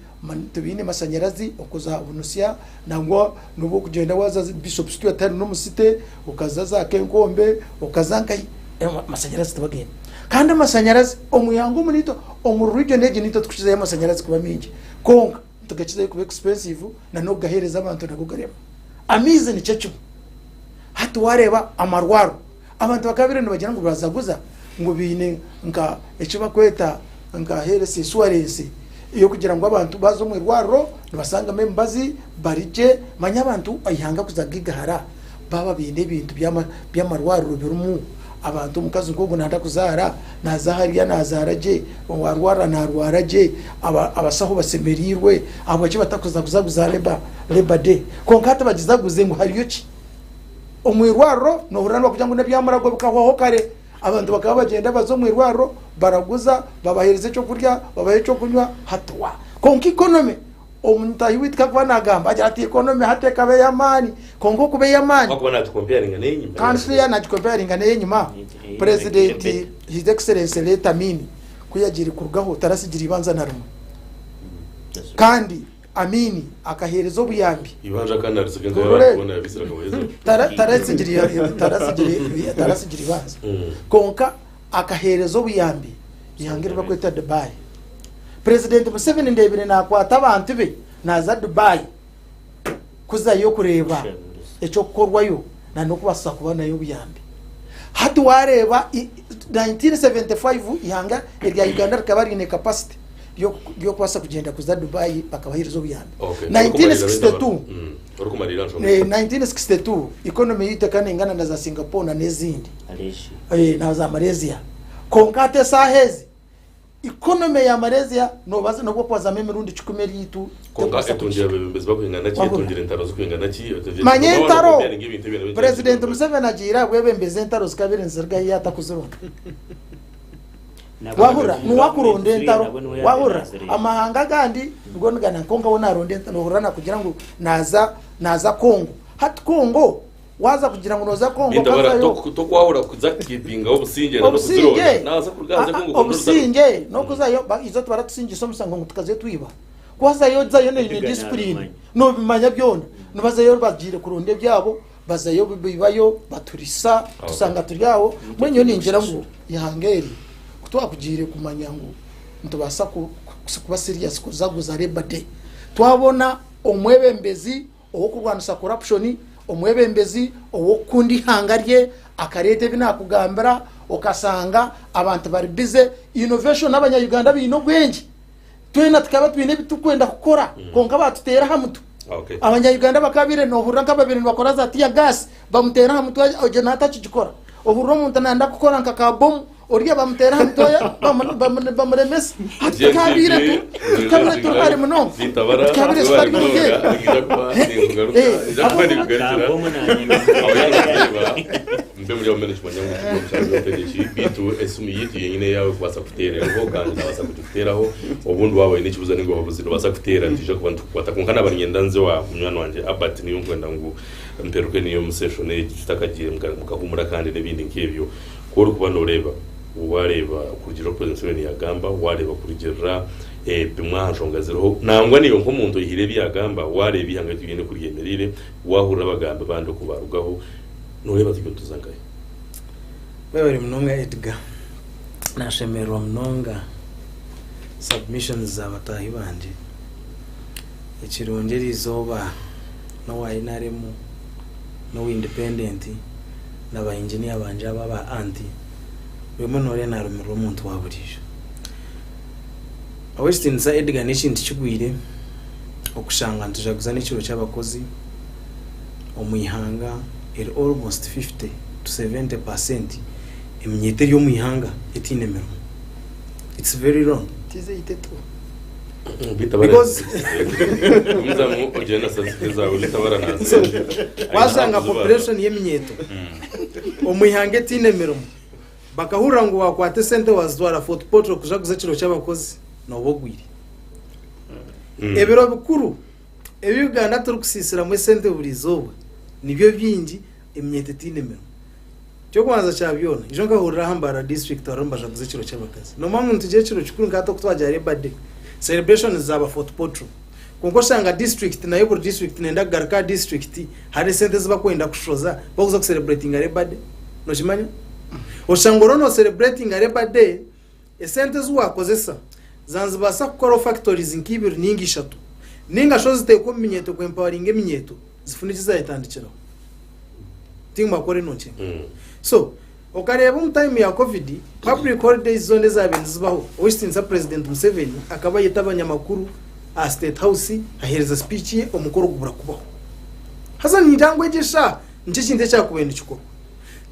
tibaine mashanyarazi okuza Bunusia nangwa nobu okugyenda waza Bishop Stuart hanu n'omu city okaza za Kenkombe okaza nkahi amashanyarazi tibagaine. Kandi amashanyarazi omu ihanga omu naitwe omu region egi naitwe tukukizayo amashanyarazi kuba maingi kwonka nitugakizayo kuba expensive na n'okugahereza abantu nago garema. Amaizi nikyo kimwe hati wareeba amarwaro Abantu bakaba nibagira ngu nibazaguza ngu baine nka eki barikweta nka health insurance ey'okugira ngu abantu baaza omu irwariro nibasangamu emibazi bari gye. Manya abantu eihanga kuza kugigahara baaba baine ebintu by'amarwariro birimu abantu omukazi nk'ogu naayenda kuzaara naaza hariya naazaara gye, owaarwara naarwara gye, abashaho bashemereirwe ahabwaki batakuza kuzaguza labour day? Kwonka hati bagizaguze ngu hariyo ki? Omu irwariro nohurira nibakugira ngu n'ebyamurago bikahwaho kare. Abantu bakaba bagyenda baza omu irwariro baraguza, babaheereza ekyokurya, babaha ekyokunywa hati wa. Kwonka economy, omutaahi waitu ku arikuba naagamba agira ati economy hati ekaba ey'amaani. Kwonka okuba ey'amaani. Ahakuba nagikompeyaringa n'eyenyima. Kandi shi yaaba nagikompeyaringa n'eyenyima, Purezidenti His Excellency late Amin ku yagiire kurugaho taratsigire eibanja na rimwe. Kandi Amini akaheereza obuyambi. Ibanja kandi narisiga nka Turore. yabaana yabisira akaweza. Tarasigire ibanja. Kwonka akaheereza obuyambi ihanga eri barikweta Dubai. Purezidenti Museveni ndeebire naakwata abantu be naaza Dubai kuzayo kureeba eky'okukorwayo n'okubaasa kubonayo obuyambi. Hati waareeba 1975 ihanga erya Uganda rikaba riine capacity ry'okubaasa kugyenda kuza Dubai bakabaheereza obuyambi. Okay. 1962 Orikumariira nshonga. 1962 economy yaitu ekaba neingana na za Singapore na n'ezindi na za Malaysia. Kwonka hati esaaha ezi economy ya Malaysia nobaza nobu okubazamu emirundi kikumi eriitu Kwonka terikubaasa etungire kuhika. abebembezi bakwingana ki, Wahurira? etungire entaro zikwingana ki, Manya waaba entaro nokompeyaringa ebintu ebyo nabyo Purezidenti Museveni agiire aha bwebembezi entaro zikabire niziruga hi atakuzironda. Wahurira? Niwe akuronda entaro. Wahurira? Amahanga agandi nigo nigana kwonka we naronda entaro. Nohurira nakugira ngu naza naza Congo. Hati Congo waza kugira ngu noza Congo Bintabara okazayo. tokwahura kuza kukipingaho obusingye na Obusingye n'okuzironda. Naza kuruga hanze Congo kuronda orutaro. obusingye n'okuzayo izo tibaratusingisa omusango ngu tukazayo twiba. Ku wazayo ozayo noine discipline nobimanya byona. Nibazayo bagiire kuronda ebyabo. Bazayo bibayo baturisa tusanga turi aho. Mbwenu nyowe ningira ngu ihanga eri ku twakugiire kumanya ngu nitubaasa kuba serious kuzaguza Labour Day, twabona omwebembezi ow'okurwanisa corruption, omwebembezi ow'okukunda ihanga rye akareeta ebi naakugambira okasanga abantu bari busy, innovation abanya Uganda baine obwengye. Twena tukaba twine ebi turikwenda kukora kwonka baatuteera aha mutwe. Okay. Abanya-Uganda bakabaire nohurira nk'ababaire nibakora za tear gas bamuteera aha mutwe ogyo nawe atakigikora. Ohurira omuntu nayenda kukora nka ka bomu oriya bamuteera aha mutwe bamuremesa. Hati tukabaire tu tukabaire turi hare munonga. Zintabara Tukabaire webare tutari omu munonga geegi. ninyija kuba ninkugaruka ninyija kuba ninkugarukira aho yaaba nokureeba Mbe muri aho mbwenu nikimanya ngu turi omu kyaro ky'obutegyeki beitu esimu yaitu yenyine eyaawe kubaasa kuteera eriho kandi naabaasa kugikuteeraho obundi waaba oine ekibuuzo nainga obuhabuzi noobaasa kuteera nitwija kuba nitukukwata kwonka naaba niinyenda nze owa munywani wangye Albert niiwe nkwenda ngu mperuke niiwe omu session egi tutakagiire mukahuumura kandi n'ebindi nk'ebyo ku orikuba nooreeba waareeba kurugiirira oku President Museveni yaagamba waareeba kurugiirira bimwe aha nshonga ziriho nangwa naiwe nk'omuntu oihire ebi yaagamba waareeba eihanga ryaitu ryona oku ryemereire waahurira abagambi abandi oku baarugaho Nooreeba turiyo nituza nkahi? Webare munonga Edgar. Nashemererwa munonga submissions za bataahi bangye. Ekirungi erizooba n'owa NRM n'owa independent na ba engineer bangye aba aba anti buri omwe noreeba narumirwa omuntu wa buriijo. Ow'ekitiinisa Edgar n'ekintu kigwire okushanga nitujaguza n'ekiro ky'abakozi. omu ihanga eri almost 50 to 70 per cent eminyeeto eri omu ihanga etaine mirimo. It's very wrong. Tiize eitetu. Because Gumizamu ogyende na statistics zaawe bitabara nazireeba. So, Aine washanga ahakuzibaara. population y'eminyeeto omu ihanga etaine mirimo bakahurira ngu wakwata esente wazitwara Fort Portal kujaguza ekiro ky'abakozi nooba ogwire. Ebiro bikuru ebi Uganda turikusiisiramu esente buri izooba nibyo bingi eminyeeto etaine mirimo. Eky'okubanza kya byona, ijo nkahurira aha Mbarara district bariho nibajaguza ekiro ky'abakazi. Noomanya ngu nitugira ekiro kikuru nka hati oku twagira Labour Day, celebrations zaaba Fort Portal. Kwonka oshanga district nayo buri district nenda kugaruka aha district hariho esente ezi bakwenda kushoza bakuza kucelebratinga Labour Day. Nokimanya? Oshanga oriho nocelebratinga Labour Day, esente ezi wakozesa zaaba nizibaasa kukoraho factories nka ibiri ninga ishatu, ninga shi oziteeke omu minyeeto ku empoweringa eminyeeto zifune eki zaayetandikiraho. Timbakora eno nkye. So, okareeba omu time ya Covid, public holidays zoona ezaabaire nizibaho, ow'ekitiinisa President Museveni akaba ayeta abanyamakuru aha State House, aheereza speech ye, omukoro gubura kubaho. Haza ningira ngu egyo eshaaha nikyo ekintu ekyakubaire nikikorwa.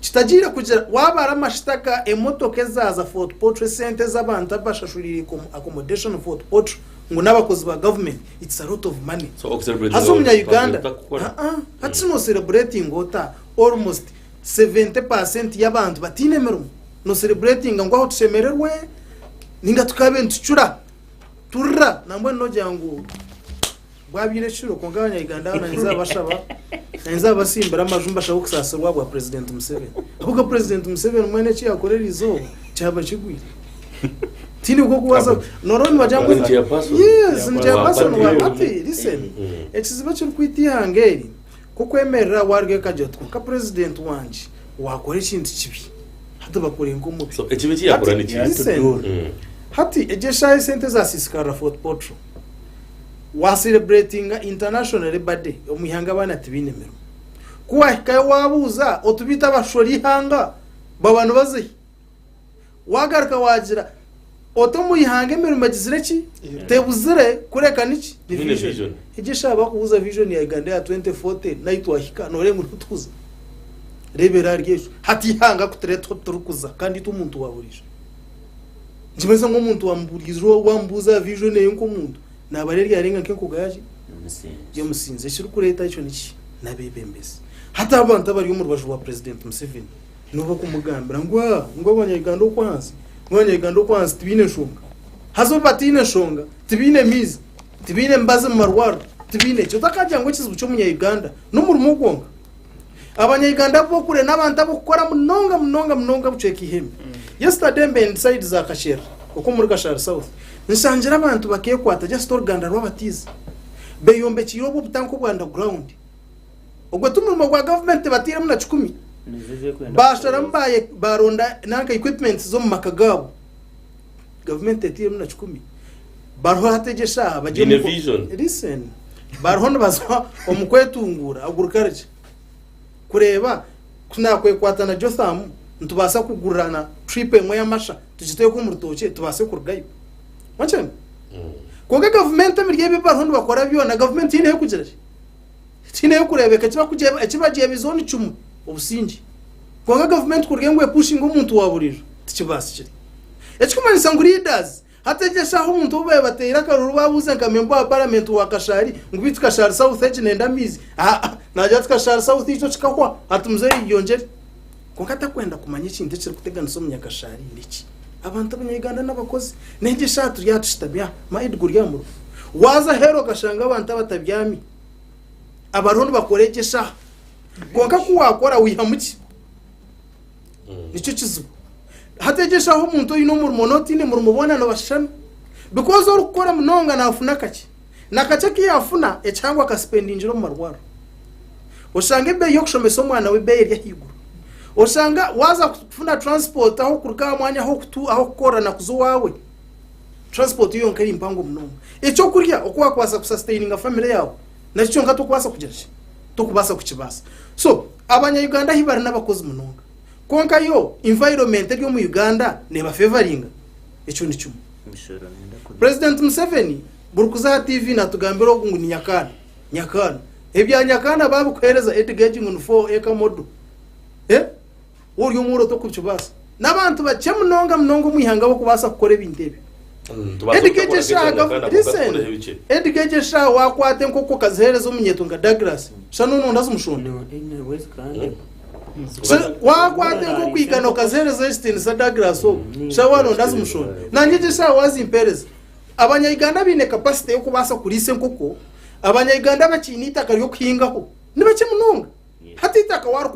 Kitagiire kugira, waabara amashita ga emotoka ezaaza Fort Portal, esente ezi abantu abashashuriire accommodation Fort Portal ngu n'abakozi ba government, it's a lot of money. So, okucelebratinga Haza omunya Uganda, otakukora. aa, hati shi nocelebratinga ota almost 70% y'abantu bataine mirimo? Nocelebratinga ngu aho tushemererwe ninga tukabe nitucura turira nambwenu nogira ngu bwabaire ekiro kwonka abanya Uganda aba nanye nzabashaba nanye nzabasimbira amaju mbashabe okusaasirwa ahabwa president Museveni ahabw'okuba president Museveni mwena eki yakora erizooba kyaba kigwire. Tindi kukubaza noroho nibagira ngu Ni chairperson. yes ni chairperson wa Wa party listen ekizibu ekirikwita ihanga eri kukwemerera waruga ekagira oti kwonka president wangye wakora ekintu kibi hati bakore nk'omubi So, ekibi eki yakora Hati, ni kibi. listen hati egyo eshaaha esente zasisikarira Fort Portal wa celebratinga international labour day omu ihanga abaana tibaine mirimo ku wahikayo wabuuza oti beitu abashora ihanga baba nibaza hi? Waagaruka waagira oti omu ihanga emirimo egizire ki? Tebuzire kureka niki? Ni Nyine vision. vision. Egyo eshaaha bakubuuza vision ya Uganda eya 2040 naitwe twahika nooreeba ngu nitukuza. Reebera ahari ekyo. Hati eihanga ku tureetwa turikuza kandi itwe omuntu wa buriijo. Nikimanyisa ngu omuntu wa buriijo waamubuuza aha vision eye nk'omuntu naaba ari eryarenga nk'enkoga yaki? Y'omusinzi. Ekirikureeta ekyo niki? N'abeebembezi. Hati abantu abari omu rubaju rwa President Museveni Nibo bakumugambira ngu aa ngu abanyayuganda okwo ahansi ngu abanyayuganda okwo ahansi tibaine nshonga. Haza obu bataine nshonga, tibaine maizi, tibaine mibazi mu marwariro, tibaine ki. Otakagira ngu ekizibu ky'omunyayuganda n'omurimo gwonka. Abanyayuganda ab'okure n'abantu ab'okukora munonga munonga munonga bucweka eihembe. Yesterday mbaire ndi side za Kasherera okwo omuri Kashari South, nshangire abantu bakekwata just oruganda rw'abatiizi beyombekiire obwo obutanka obwa underground. Ogwo ti murimo gwa gavumenti tibatairemu na kikumi. Baasharamu baaronda nanka equipments z'omu maka gaabo. Gavumenti tetairemu na kikumi. Bariho hati egi eshaaha bari Baine omu ku- vision. Listen. Bariho nibaza omu kwetunguura agriculture. Kureeba ku naakwekwata na Jotham nitubaasa kugurirana trip emwe y'amasha tugiteeke omu rutookye tubaase kurugayo. Wakyema? Kwonka gavumenti ebiri ebi bariho nibakora byona gavumenti tihaine ei erikugira ki? Tihaine kureebeka eki bagyebizeho ni kimwe, obusingye. Kwonka gavumenti kuruga ngu epushinge omuntu wa buriijo, tikibaasikire. Ekirikumanyisa ngu leaders hati egi eshaaha omuntu ou baabaire bateire akaruru baabuuza nka member wa parliament wa Kashari ngu beitu Kashari South egi nenda amaizi, aa naagira ati Kashari South ekyo kikahwa hati muzeeyi yongyere. Kwonka atakwenda kumanya ekintu ekirikuteganisa omunyakashari niki? Abantu abanya-Uganda n'abakozi. N'egi eshaaha turi aha tushutami aha, maidi guri aha murimo. Waaza aheeru okashanga abantu abatabyami abariho nibakora egi eshaaha. Kwonka ku waakora wihamu ki? Nikyo kizibu. Hati egi eshaaha omuntu oine omurimo n'otaine murimo boona nibashushana. Because orikukora munonga naafuna kakye. Na kakye aku yaafuna, ekihango akasipendingira omu marwariro. Oshanga ebeeyi y'okushomesa omwana we ebeeyi eri ahaiguru. Oshanga waaza kufuna transport ahu okuruga aha mwanya ah'okukorera na kuza owaawe, transport yo yonka eri mpango munonga. Eky'okurya oku waakubaasa kusasitaininga famire yaawe nakyo kyonka tokubaasa kugira ki? Tokubaasa kukibaasa. So, abanya-Uganda ahi bari n'abakozi munonga. Kwonka yo environment eri omu Uganda neebafevaringa? Ekyo ni kimwe. President Museveni buri kuza aha TV natugambira ogu ngu ni Nyakaana. Nyakaana. Ebya Nyakaana babikuhereza Edgar egi ngu ni 4 acre model. Eh? Ori omworo tokukibaasa. N'abantu bakye munonga munonga omu ihanga abakubaasa kukora ebintu ebyo. Edgar egyo eshaaha listen, Edgar egyo eshaaha wakwata enkoko okaziheereza omunyeeto nka Douglas, shana onoonda zimushonda. Wakwata enkoko igana okaziheereza ekitiinisa Douglas ogwo, shana waronda zimushonda. Nanye egyo eshaaha wazimpeereza. Abanya-Uganda baine capacity y'okubaasa kuriisa enkoko, abanya-Uganda abakiine eitaka ry'okuhingaho nibakye munonga. Hati eitaka warikwata.